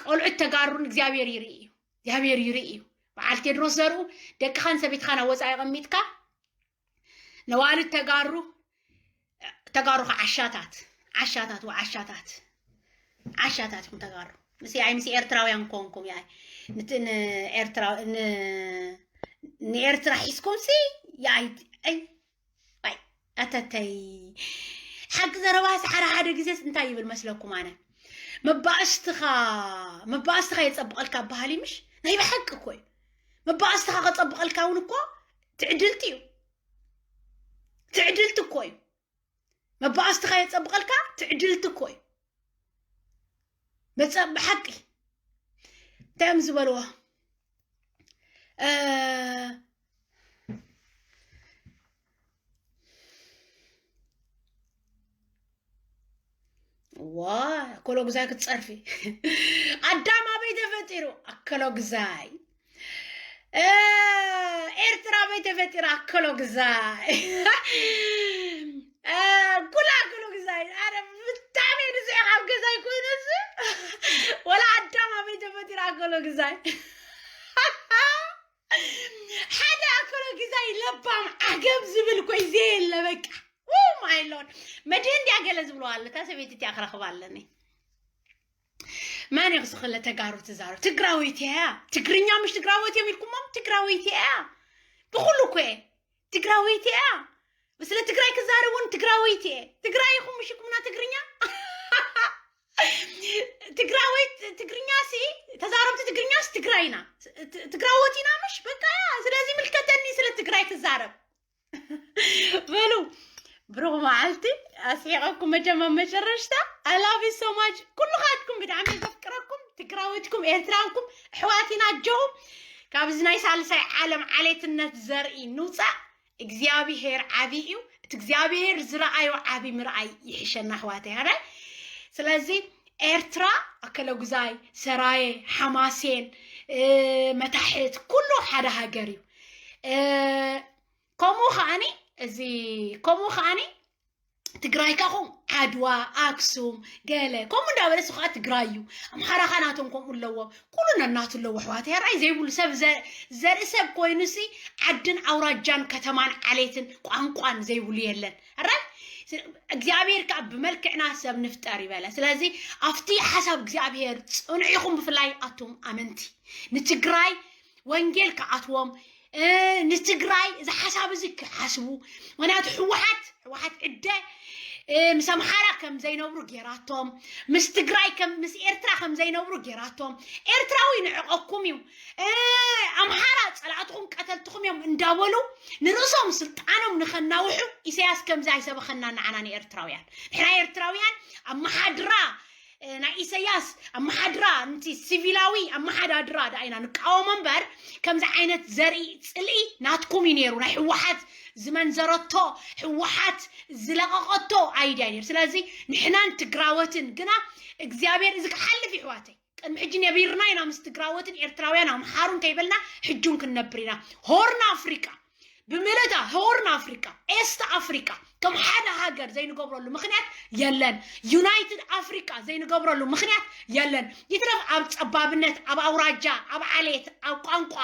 ቆልዑት ተጋሩን እግዚኣብሔር ይርኢ እዩ። እግዚኣብሔር ይርኢ እዩ። በዓል ቴድሮስ ዘርኡ ደቅኻን ሰበይትኻን ኣብ ወፃኢ ኣቐሚጥካ ነዋልድ ተጋሩ ተጋሩ ከዓ ዓሻታት ዓሻታት ወዓሻታት ዓሻታት ኢኹም ተጋሩ። ምስ ኣይ ምስ ኤርትራውያን ኮንኩም ያይ ንኤርትራ ንኤርትራ ሒዝኩም ሲ ያይ ኣይ ኣተተይ ሓቂ ዘረባ ሓደ ሓደ ግዜስ እንታይ ይብል መስለኩም ኣነ መባእስትኻ መባእስትኻ የጸብቐልካ በሃሊ ምሽ ናይ ብሓቂ እኮ እዩ። መባእስትኻ ከጸብቐልካ እውን እኮ ትዕድልቲ እዩ። ትዕድልቲ እኮ እዩ። መባእስትኻ የጸብቐልካ ትዕድልቲ እኮ እዩ። መጸ ብሓቂ እንታይ እዮም ዝበልዎ? ዋ ኣኮሎ ግዛይ ክትጸርፊ ኣዳም ኣበይ ተፈጢሩ ኣኮሎ ግዛይ ኤርትራ ኣበይ ተፈጢራ ኣኮሎ ግዛይ ኩላ ኣኮሎ ግዛይ ኣረ ብጣዕሚ ንስዒ ካብ ገዛይ ኮይኑ እዚ ወላ ኣዳም ኣበይ ተፈጢራ ኣኮሎ ግዛይ ሓደ ኣኮሎ ግዛይ ለባም ዓገብ ዝብል ኮይ ዘየለ በቃ ማይሎን መድህን እንዲያ ገለ ዝብለዋ ኣሎ እታ ሰበይቲ እቲኣ ክረኽባ ኣለኒ መን እዩ ክስኽለ ተጋሩ ትዛረብ ትግራወይቲ እያ ትግርኛ ምሽ ትግራወት እዮም ኢልኩሞም ትግራወይቲ እያ ብኩሉ እኮ እየ ትግራወይቲ እያ ስለ ትግራይ ክዛረብ እውን ትግራወይቲ እየ ትግራይ ኢኹም ምሽ ኢልኩምና ትግርኛ ትግራወይት ትግርኛ ሲ ተዛረብቲ ትግርኛስ ትግራይና ትግራወት ኢና ምሽ በቃ ስለዚ ምልከተኒ ስለ ትግራይ ትዛረብ በሉ ብሩኽ መዓልቲ ኣስሒቐኩም መጀመር መጨረሽታ I love you so much ኩልኻትኩም ብጣዕሚ ዘፍቅረኩም ትግራወትኩም ኤርትራንኩም ኣሕዋት ኢና ኣጆኹም ካብዚ ናይ ሳልሳይ ዓለም ዓሌትነት ዘርኢ ንውፃእ እግዚኣብሄር ዓብዪ እዩ እቲ እግዚኣብሄር ዝረኣዮ ዓብዪ ምርኣይ ይሕሸና ኣሕዋተይ ኣረ ስለዚ ኤርትራ ኣከለጉዛይ ሰራየ ሓማሴን መታሕት ኩሉ ሓደ ሃገር እዩ ከምኡ ከዓኒ እዚ ከምኡ ከዓኒ ትግራይ ካኹም ዓድዋ ኣክሱም ገለ ከምኡ እንዳበለ እሱ ከዓ ትግራይ እዩ ኣምሓራ ካ ናቶም ከምኡ ኣለዎም ኩሉ ነናቱ ኣለዎ ኣሕዋት ራይ ዘይብሉ ሰብ ዘርኢ ሰብ ኮይኑሲ ዓድን ኣውራጃን ከተማን ዓሌትን ቋንቋን ዘይብሉ የለን ራይ እግዚኣብሔር ከዓ ብመልክዕና ሰብ ንፍጠር ይበለ ስለዚ ኣብቲ ሓሳብ እግዚኣብሔር ፅኑዕ ኢኹም ብፍላይ ኣቱም ኣመንቲ ንትግራይ ወንጌል ክኣትዎም ንትግራይ እዚ ሓሳብ እዚ ክሓስቡ ምክንያቱ ህወሓት ህወሓት ዕደ ምስ ኣምሓራ ከም ዘይነብሩ ጌራቶም ምስ ትግራይ ምስ ኤርትራ ከም ዘይነብሩ ጌራቶም ኤርትራዊ ንዕቐኩም እዩ ኣምሓራ ፀላእትኹም ቀተልትኹም እዮም እንዳበሉ ንርእሶም ስልጣኖም ንኸናውሑ ኢሳያስ ከምዚ ኣይሰበኸና ንዓና ንኤርትራውያን ንሕና ኤርትራውያን ኣመሓድራ ናይ ኢሰያስ ኣመሓድራ ንቲ ሲቪላዊ ኣመሓዳድራ ደኣ ኢና ንቃወሞ እምበር ከምዚ ዓይነት ዘርኢ ፅልኢ ናትኩም እዩ ነይሩ ናይ ህወሓት ዝመንዘረቶ ህወሓት ዝለቐቐቶ ኣይድያ ነይሩ ስለዚ ንሕናን ትግራወትን ግና እግዚኣብሔር እዚ ክሓልፍ ይሕዋተይ ቅድሚ ሕጂ ነቢርና ኢና ምስ ትግራወትን ኤርትራውያን ኣምሓሩን ከይበልና ሕጁን ክንነብር ኢና ሆርን ኣፍሪቃ ብምልእታ ሆርን ኣፍሪቃ ኤስት ኣፍሪቃ ከም ሓደ ሃገር ዘይንገብረሉ ምክንያት የለን ዩናይትድ ኣፍሪቃ ዘይንገብረሉ ምክንያት የለን ይትረፍ ኣብ ፀባብነት ኣብ ኣውራጃ ኣብ ዓሌት ኣብ ቋንቋ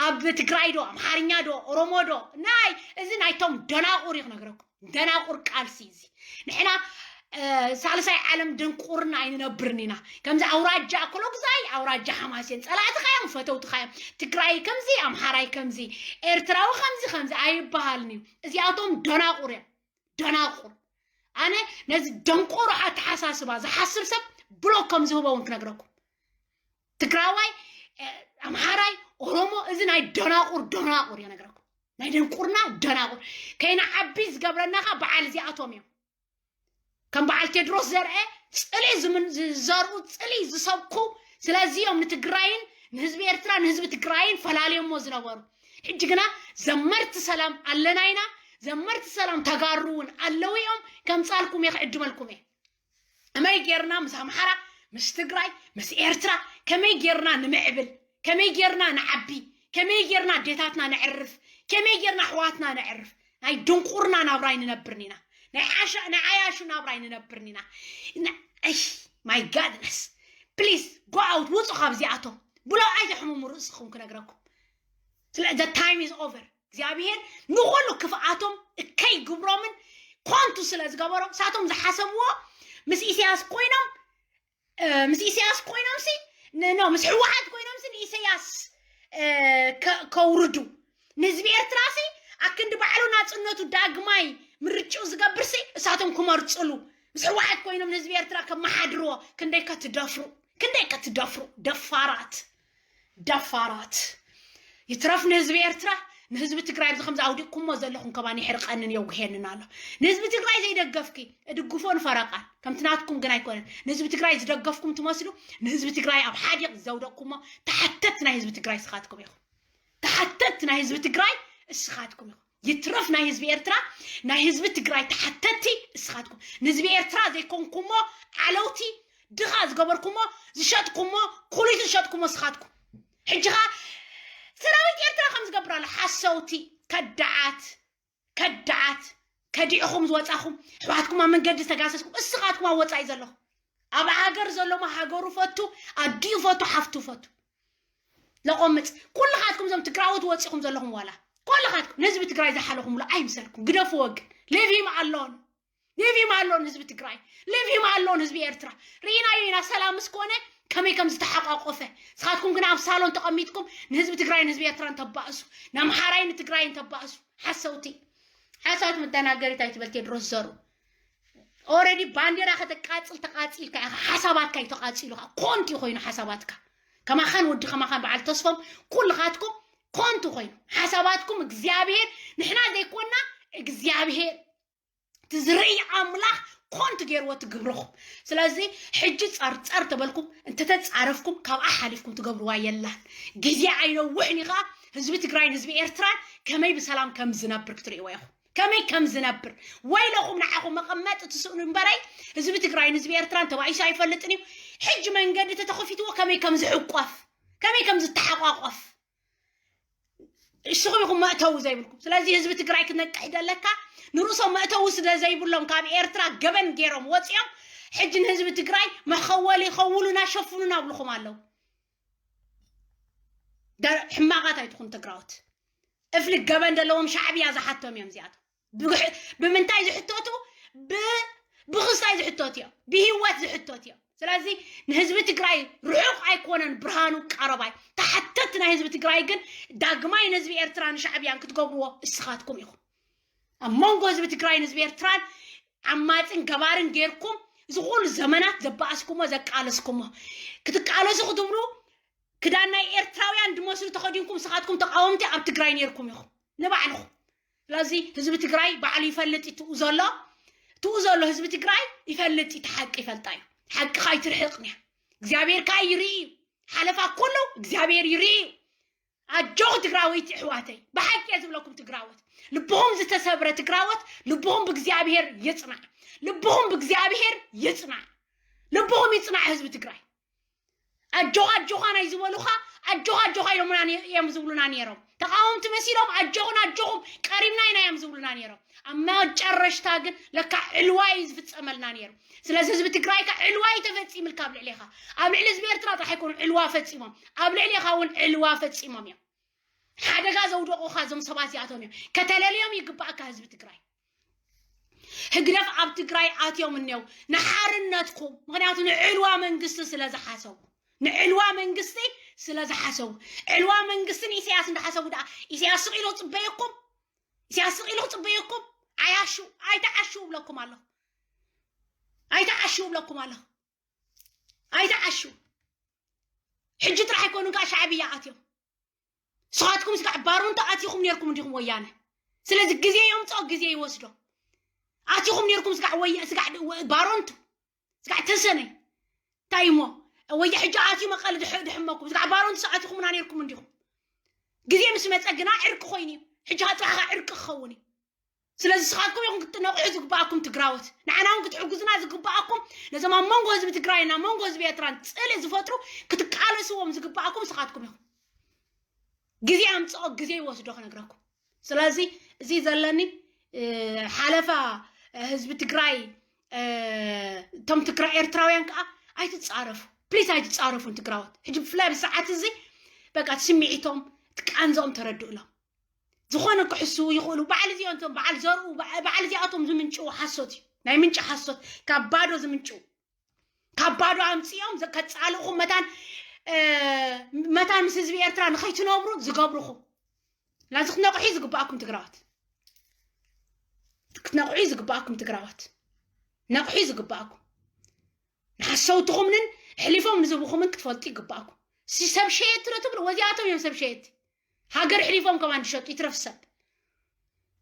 ኣብ ትግራይ ዶ ኣምሓርኛ ዶ ኦሮሞ ዶ ናይ እዚ ናይቶም ደናቁር እዩ ክነግረኩም ደናቁር ቃልሲ እዚ ንሕና ሳልሳይ ዓለም ድንቁርና ኣይንነብርን ኢና ከምዚ ኣውራጃ ኣኮሎግዛይ ኣውራጃ ሓማሴን ፀላእትኻ እዮም ፈተውትኻ እዮም ትግራይ ከምዚ ኣምሓራይ ከምዚ ኤርትራዊ ከምዚ ከምዚ ኣይበሃልን እዩ እዚኣቶም ደናቁር እዮም ደናቁር ኣነ ነዚ ደንቆሮ ኣተሓሳስባ ዝሓስብ ሰብ ብሎክ ከም ዝህቦ እውን ክነግረኩም ትግራዋይ ኣምሓራይ ኦሮሞ እዚ ናይ ደናቁር ደናቁር እየ ነግረኩም ናይ ደንቁርና ደናቁር ከይንዓቢ ዝገብረናኻ በዓል እዚኣቶም እዮም ከም በዓል ቴድሮስ ዘርአ ፅልኢ ዝዘርኡ ፅልኢ ዝሰብኩ ስለዚ እዮም ንትግራይን ንህዝቢ ኤርትራ ንህዝቢ ትግራይን ፈላልዮሞ ዝነበሩ ሕጂ ግና ዘመርቲ ሰላም ኣለና ኢና ዘመርቲ ሰላም ተጋሩ እውን ኣለዉ እዮም። ከምጻልኩም እየ፣ ክዕድመልኩም እየ። ከመይ ጌርና ምስ ኣምሓራ፣ ምስ ትግራይ፣ ምስ ኤርትራ ከመይ ጌርና ንምዕብል፣ ከመይ ጌርና ንዓቢ፣ ከመይ ጌርና ኣዴታትና ነዕርፍ፣ ከመይ ጌርና ኣሕዋትና ነዕርፍ። ናይ ድንቁርና ናብራ ኣይንነብርን ኢና። ናይ ዓሻ ናይ ዓያሹ ናብራ ኣይንነብርን ኢና። ማይ ጋድነስ፣ ፕሊዝ፣ ጎ ኣውት፣ ውፁ ካብዚኣቶም። ብሎ ኣይተሕምሙ ርእስኹም ክነግረኩም። ስለ the time is over። እግዚኣብሔር ንኹሉ ክፍኣቶም እከይ ግብሮምን ኮንቱ ስለ ዝገበሮም፣ ሳቶም ዝሓሰብዎ ምስ ኢሳያስ ኮይኖም፣ እ፣ ምስ ኢሳያስ ኮይኖም ሲ ን- ኖ ምስ ህወሓት ኮይኖም ሲ ንኢሳያስ፣ እ፣ ከ- ከውርዱ፣ ንህዝቢ ኤርትራ ሲ ኣክንዲ ባዕሉ ናጽነቱ ዳግማይ ምርጭኡ ዝገብር ሲ እሳቶም ክመርጽሉ፣ ምስ ህወሓት ኮይኖም ንህዝቢ ኤርትራ ከመሓድርዎ። ክንደይ ከትደፍሩ፣ ክንደይ ከትደፍሩ። ደፋራት፣ ደፋራት። ይትረፍ ንህዝቢ ኤርትራ፣ ንህዝቢ ትግራይ ኣብዚ ከምዚ ኣውዲቕኩሞ ዘለኹም ከማን ይሕርቀንን የውግሄንን ኣሎ። ንህዝቢ ትግራይ ዘይደገፍኪ እድግፎ ንፈረቃን ከምቲ ናትኩም ግን ኣይኮነን። ንህዝቢ ትግራይ ዝደገፍኩም ትመስሉ፣ ንህዝቢ ትግራይ ኣብ ሓዲቕ ዘውደቕኩሞ ተሓተት ናይ ህዝቢ ትግራይ እስኻትኩም ኢኹም። ተሓተት ናይ ህዝቢ ትግራይ እስኻትኩም ኢኹም። ይትረፍ ናይ ህዝቢ ኤርትራ፣ ናይ ህዝቢ ትግራይ ተሓተቲ እስኻትኩም። ንህዝቢ ኤርትራ ዘይኮንኩሞ ዓለውቲ ድኻ ዝገበርኩሞ፣ ዝሸጥኩሞ፣ ኩሊቱ ዝሸጥኩሞ እስኻትኩም። ሕጂ ኸኣ ሰራዊት ኤርትራ ከም ዝገብር ኣሎ። ሓሰውቲ፣ ከዳዓት፣ ከዳዓት፣ ከዲዕኹም ዝወጻኹም፣ ኣሕዋትኩም ኣብ መንገዲ ዝተጋሰስኩም፣ እስኻትኩም ኣብ ወጻኢ ዘለኹም። ኣብ ሃገር ዘሎ ሃገሩ ፈቱ፣ ኣዲኡ ፈቱ፣ ሓፍቱ ፈቱ። ለቆምጽ፣ ኩልኻትኩም እዞም ትግራዎት ወጺኹም ዘለኹም ዋላ፣ ኩልኻትኩም ንህዝቢ ትግራይ ዝሓለኹምሉ ኣይምሰልኩም፣ ግደፍዎ ግን። Leave him alone። Leave him alone ህዝቢ ትግራይ። Leave him alone ህዝቢ ኤርትራ። ርኢናዮ ኢና ሰላም ምስ ኮነ ከመይ ከም ዝተሓቋቆፈ። ንስኻትኩም ግን ኣብ ሳሎን ተቐሚጥኩም ንህዝቢ ትግራይ ንህዝቢ ኤርትራን ተባእሱ። ንኣምሓራይ ንትግራይን ተባእሱ። ሓሰውቲ። ሓሳባት መደናገሪት ኣይትበል ቴድሮስ ዘሩ። Already ባንዴራ ከተቃጽል ተቃጺልካ ኢኻ። ሓሳባትካ እዩ ተቃጺሉ። ኮንቱ ኮይኑ ሓሳባትካ። ከማኻን ወዲ ከማኻን በዓል ተስፎም ኩልኻትኩም ኮንቱ ኮይኑ ሓሳባትኩም እግዚኣብሔር ንሕና ዘይኮና እግዚኣብሔር እቲ ዝርኢ ኣምላኽ ኮንቱ ገይርዎ እቲ ግብርኹም። ስለዚ ሕጂ ጸርጸር ተበልኩም እንተተጻረፍኩም ካብኣ ሓሊፍኩም ትገብርዋ የላን። ግዜ ኣይነውሕን እዩ ኸኣ ህዝቢ ትግራይን ህዝቢ ኤርትራን ከመይ ብሰላም ከም ዝነብር ክትርእይዎ ኢኹም። ከመይ ከም ዝነብር ወይለኹም ንዓኹም መቐመጢ ትስእኑ እምበረይ ህዝቢ ትግራይን ህዝቢ ኤርትራን ተባኢሱ ኣይፈልጥን እዩ። ሕጂ መንገዲ ተተኸፊትዎ ከመይ ከም ዝሕቆፍ ከመይ ከም ዝተሓቋቆፍ እስኹም ኢኹም መእተዊ ዘይብልኩም። ስለዚ ህዝቢ ትግራይ ክነቅሕ ደለካ። ንርእሶም መእተዊ ስለ ዘይብሎም ካብ ኤርትራ ገበን ገይሮም ወፂኦም ሕጂ ንህዝቢ ትግራይ መኸወሊ ከውሉና ሸፍኑና ኣብልኹም ኣለዉ። ደ- ሕማቓት ኣይትኹን ትግራዎት። እፍሊ ገበን ዘለዎም ሻዕብያ ዝሓቶም እዮም እዚኣቶም። ብግሕ- ብምንታይ ዝሕተቱ? ብ- ብኽስታይ ዝሕተቱ እዮም። ብህይወት ዝሕተቱ እዮም። ስለዚ ንህዝቢ ትግራይ ርሑቕ ኣይኮነን ብርሃኑ ቀረባይ። ተሓተቲ ናይ ህዝቢ ትግራይ ግን ዳግማይ ንህዝቢ ኤርትራ ንሻዕብያን ክትገብርዎ እስኻትኩም ኢኹም። ኣብ መንጎ ህዝቢ ትግራይን ህዝቢ ኤርትራን ዓማፅን ገባርን ጌርኩም እዚ ኩሉ ዘመናት ዘባኣስኩሞ ዘቃለስኩሞ ክትቃለሱ ክትብሉ ክዳን ናይ ኤርትራውያን ድመስሉ ተኸዲንኩም ንስኻትኩም ተቃወምቲ ኣብ ትግራይ ኔርኩም ኢኹም ንባዕልኹም። ስለዚ ህዝቢ ትግራይ ባዕሉ ይፈልጥ እዩ ትኡ ዘሎ ትኡ ዘሎ ህዝቢ ትግራይ ይፈልጥ እዩ። ሓቂ ይፈልጣ እዩ። ሓቂ ካይትርሕቕ ንያ እግዚኣብሔር ከዓ ይርኢ እዩ። ሓለፋ ኩሉ እግዚኣብሔር ይርኢ እዩ። ኣጆኹ ትግራወይቲ ኣሕዋተይ ብሓቂ እየ ዝብለኩም ትግራወት ልብኹም ዝተሰብረ ትግራወት ልብኹም ብእግዚኣብሔር ይፅናዕ። ልብኹም ብእግዚኣብሔር ይፅናዕ። ልብኹም ይፅናዕ ህዝቢ ትግራይ። ኣጆኻ ኣጆኻ ናይ ዝበሉኻ ኣጆኻ ኣጆኻ ኢሎምና ነ- እዮም ዝብሉና ነይሮም። ተቃወምቲ መሲሎም ኣጆኹን ኣጆኹም ቀሪብና ኢና እዮም ዝብሉና ነይሮም። ኣብ መጨረሽታ ግን ለካ ዕልዋ እዩ ዝፍፀመልና ነይሩ። ስለዚ ህዝቢ ትግራይ ከ ዕልዋ እዩ ተፈፂምልካ ኣብ ልዕሌኻ። ኣብ ልዕሊ ህዝቢ ኤርትራ ጥራሕ ኣይኮኑ ዕልዋ ፈፂሞም፣ ኣብ ልዕሌኻ እውን ዕልዋ ፈፂሞም እዮም። ሓደጋ ዘውደቑኻ እዞም ሰባት እዚኣቶም እዮም። ከተለልዮም ይግባእካ ህዝቢ ትግራይ። ህግደፍ ኣብ ትግራይ ኣትዮም እኒው ንሓርነትኩም፣ ምክንያቱ ንዕልዋ መንግስቲ ስለ ዝሓሰቡ ንዕልዋ መንግስቲ ስለ ዝሓሰቡ ዕልዋ መንግስቲ ንኢሳያስ እንዳሓሰቡ ደኣ ኢሳያስ ስቕ ኢሉ ክፅበየኩም ኢሳያስ ስቕ ኢሉ ክፅበየኩም። ዓያሹ ኣይተዓሹ እብለኩም ኣለኹ። ኣይተዓሹ እብለኩም ኣለኹ። ኣይተዓሹ። ሕጂ ጥራሕ ኣይኮኑን ከዓ ሻዕብያ ኣትዮም። ንስኻትኩም ስጋዕ ባሮንቶ ኣቲኹም ነርኩም እንዲኹም ወያነ። ስለዚ ግዜ የምፅኦ ግዜ ይወስዶ። ኣቲኹም ነርኩም ስጋዕ ወያ ስጋዕ ወ- ባሮንቶ ስጋዕ ተሰነይ እንታይ እሞ ወያ ሕጂ ኣትዩ መቐለ ድሕ- ድሕመኩም ስጋዕ ባሮንቶ ኣቲኹምና ነርኩም እንዲኹም። ግዜ ምስ መፀ ግና ዕርቂ ኮይኑ እዩ። ሕጂ ከዓ ፅባሕ ከዓ ዕርቂ ክኸውን እዩ። ስለዚ ንስኻትኩም ኢኹም ክትነቕሑ ዝግባኣኩም ትግራዎት። ንዓና እውን ክትሕግዙና ዝግባኣኩም፣ ነዞም ኣብ መንጎ ህዝቢ ትግራይና መንጎ ህዝቢ ኤርትራን ጽልኢ ዝፈጥሩ ክትቃለስዎም ዝግባኣኩም ንስኻትኩም ኢኹም። ግዜ ኣምጽኦ፣ ግዜ ይወስዶ ክነግረኩም። ስለዚ እዚ ዘለኒ ሓለፋ ህዝቢ ትግራይ፣ እቶም ትግራይ ኤርትራውያን ከዓ ኣይትፃረፉ ፕሊስ፣ ኣይትፃረፉን ትግራዎት። ሕጂ ብፍላይ ብሰዓት እዚ በቃ ስምዒቶም ትቃንዘኦም ተረድእሎም። ዝኾነ ክሕስዉ ይኽእሉ። በዓል እዚኦም እቶም በዓል ዘርኡ በዓል እዚኣቶም ዝምንጭው ሓሶት እዩ። ናይ ምንጭ ሓሶት፣ ካብ ባዶ ዝምንጭው፣ ካብ ባዶ ኣምፅኦም ከፃልእኹም መታን መታን ምስ ህዝቢ ኤርትራ ንኸይትነብሩ ዝገብርኹም። ናዚ ክትነቕሑ ዝግባኣኩም ትግራዋት፣ ክትነቕሑ ዝግባኣኩም ትግራዋት፣ ነቕሑ ዝግባኣኩም። ንሓሰውትኹምንን ሕሊፎም ንዝህብኹምን ክትፈልጡ ይግባኣኩም። ሰብ ሸየቲ ዶ ትብሉ? ወዚኣቶም እዮም ሰብ ሸየቲ። ሃገር ሕሊፎም ከማን ዝሸጡ ይትረፍ ሰብ።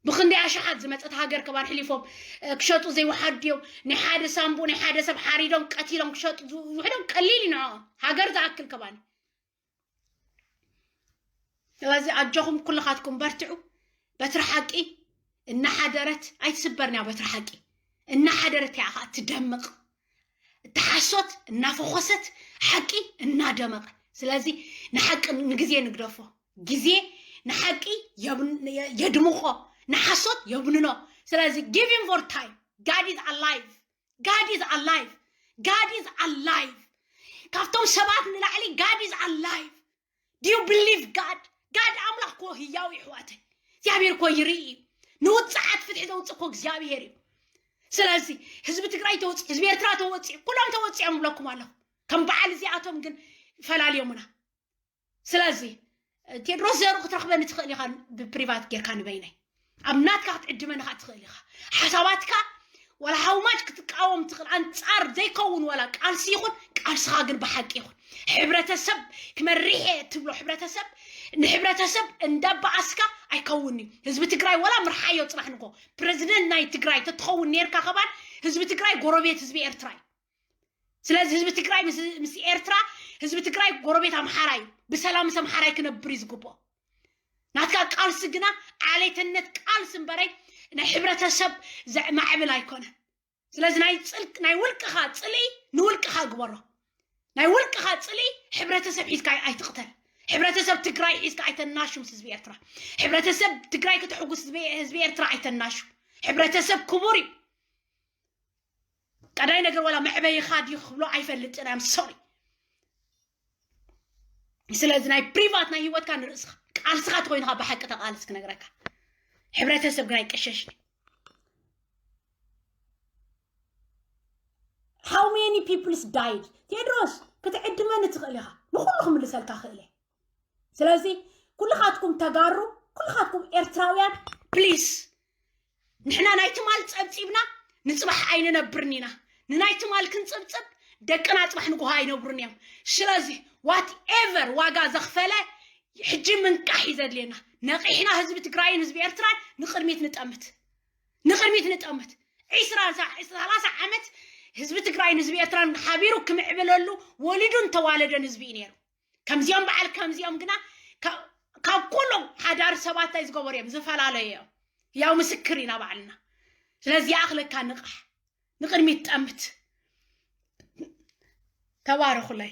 ብክንደይ ኣሽሓት ዝመፀት ሃገር ከማን ሕሊፎም ክሸጡ ዘይወሓዱ እዮም። ናይ ሓደ ሳምቡ ናይ ሓደ ሰብ ሓሪዶም ቀቲሎም ክሸጡ ዝውሕዶም ቀሊል እዩ። ንዕኦም ሃገር ዝኣክል ከማን። ስለዚ ኣጆኹም ኩልኻትኩም በርትዑ። በትሪ ሓቂ እናሓደረት ኣይትስበርንያ። በትሪ ሓቂ እናሓደረት እያ ከዓ ትደምቕ። እቲ ሓሶት እናፈኾሰት ሓቂ እናደመቐ። ስለዚ ንሓቂ ንግዜ ንግደፎ። ግዜ ንሓቂ የድምቆ፣ ንሓሶት የብንኖ። ስለዚ give him for time. God is alive. God is alive. God is alive. ካብቶም ሰባት ንላዕሊ God is alive. Do you believe God? God ኣምላኽ እኮ ህያው ይሕዋተ እግዚኣብሔር እኮ ይርኢ እዩ። ንውፅዓት ፍትሒ ዘውፅእ እኮ እግዚኣብሔር እዩ። ስለዚ ህዝቢ ትግራይ ተወፂ፣ ህዝቢ ኤርትራ ተወፂ፣ ኩሎም ተወፂኦም እብለኩም ኣለኹ። ከም በዓል እዚኣቶም ግን ፈላልዮምና። ስለዚ ቴድሮስ ዘሩ ክትረኽበኒ ትኽእል ኢኻ፣ ብፕሪቫት ጌርካ ንበይነይ ኣብ ናትካ ክትዕድመኒ ከዓ ትኽእል ኢኻ። ሓሳባትካ ዋላ ሃውማች ክትቃወም ትኽእል፣ ኣንጻር ዘይከውን ዋላ ቃልሲ ይኹን፣ ቃልስኻ ግን ብሓቂ ይኹን። ሕብረተሰብ ክመሪሕ እየ ትብሎ ሕብረተሰብ ንሕብረተሰብ እንዳበኣስካ ኣይከውን እዩ። ህዝቢ ትግራይ ዋላ ምርሓዮ ጽባሕ ንጎ ፕረዚደንት ናይ ትግራይ ተትኸውን ኔርካ ከባን ህዝቢ ትግራይ ጎረቤት ህዝቢ ኤርትራ እዩ። ስለዚ ህዝቢ ትግራይ ምስ ኤርትራ፣ ህዝቢ ትግራይ ጎረቤት ኣምሓራ እዩ። ብሰላም ምስ ኣምሓራይ ክነብር እዩ ዝግብኦ። ናትካ ቃልሲ ግና ዓሌትነት ቃልሲ እምበረይ ናይ ሕብረተሰብ ዘማዕብል ኣይኮነን። ስለዚ ናይ ውልቅኻ ፅልኢ ንውልቅኻ ግበሮ። ናይ ውልቅኻ ፅልኢ ሕብረተሰብ ሒዝካ ኣይትቕተል። ሕብረተሰብ ትግራይ ሒዝካ ኣይተናሹ ምስ ህዝቢ ኤርትራ። ሕብረተሰብ ትግራይ ከተሕጉስ ህዝቢ ኤርትራ ኣይተናሹ። ሕብረተሰብ ክቡር እዩ። ቀዳይ ነገር ዋላ መዕበይኻ ድዩ ክብሎ ኣይፈልጥን። ኣም ሶሪ። ስለዚ ናይ ፕሪቫት ናይ ህይወትካ ንርእስኻ ቃልስኻ ተኮይንኻ ብሓቂ ተቃልስ ክነግረካ። ሕብረተሰብ ግን ኣይቀሸሽን። How many peoples died? ቴድሮስ ክትዕድመኒ ትኽእል ኢኻ፣ ንኩሉ ክምልሰልካ ክእል እየ። ስለዚ ኩልኻትኩም ተጋሩ፣ ኩልኻትኩም ኤርትራውያን ፕሊስ ንሕና ናይ ትማል ጸብጺብና ንጽባሕ ኣይንነብርን ኢና። ንናይ ትማል ክንጽብጽብ ደቅና ጽባሕ ንግሆ ኣይነብሩን እዮም። ስለዚ ዋት ኤቨር ዋጋ ዘኽፈለ ሕጂ ምንቃሕ እዩ ዘድልየና። ነቒሕና ህዝቢ ትግራይን ህዝቢ ኤርትራን ንቕድሚት ንጠምት፣ ንቕድሚት ንጠምት። ዒስራ ሰላሳ ዓመት ህዝቢ ትግራይን ህዝቢ ኤርትራን ሓቢሩ ክምዕብለሉ ወሊዱን ተዋለደን ህዝቢ እዩ ነይሩ። ከምዚኦም በዓል ከምዚኦም ግና ካብ ኩሎም ሓዳር ሰባት እንታይ ዝገበሩ እዮም? ዝተፈላለዩ እዮም። ያው ምስክር ኢና ባዕልና። ስለዚ ይኣኽለካ ንቕሕ፣ ንቕድሚት ጠምት። ተባረኹለይ።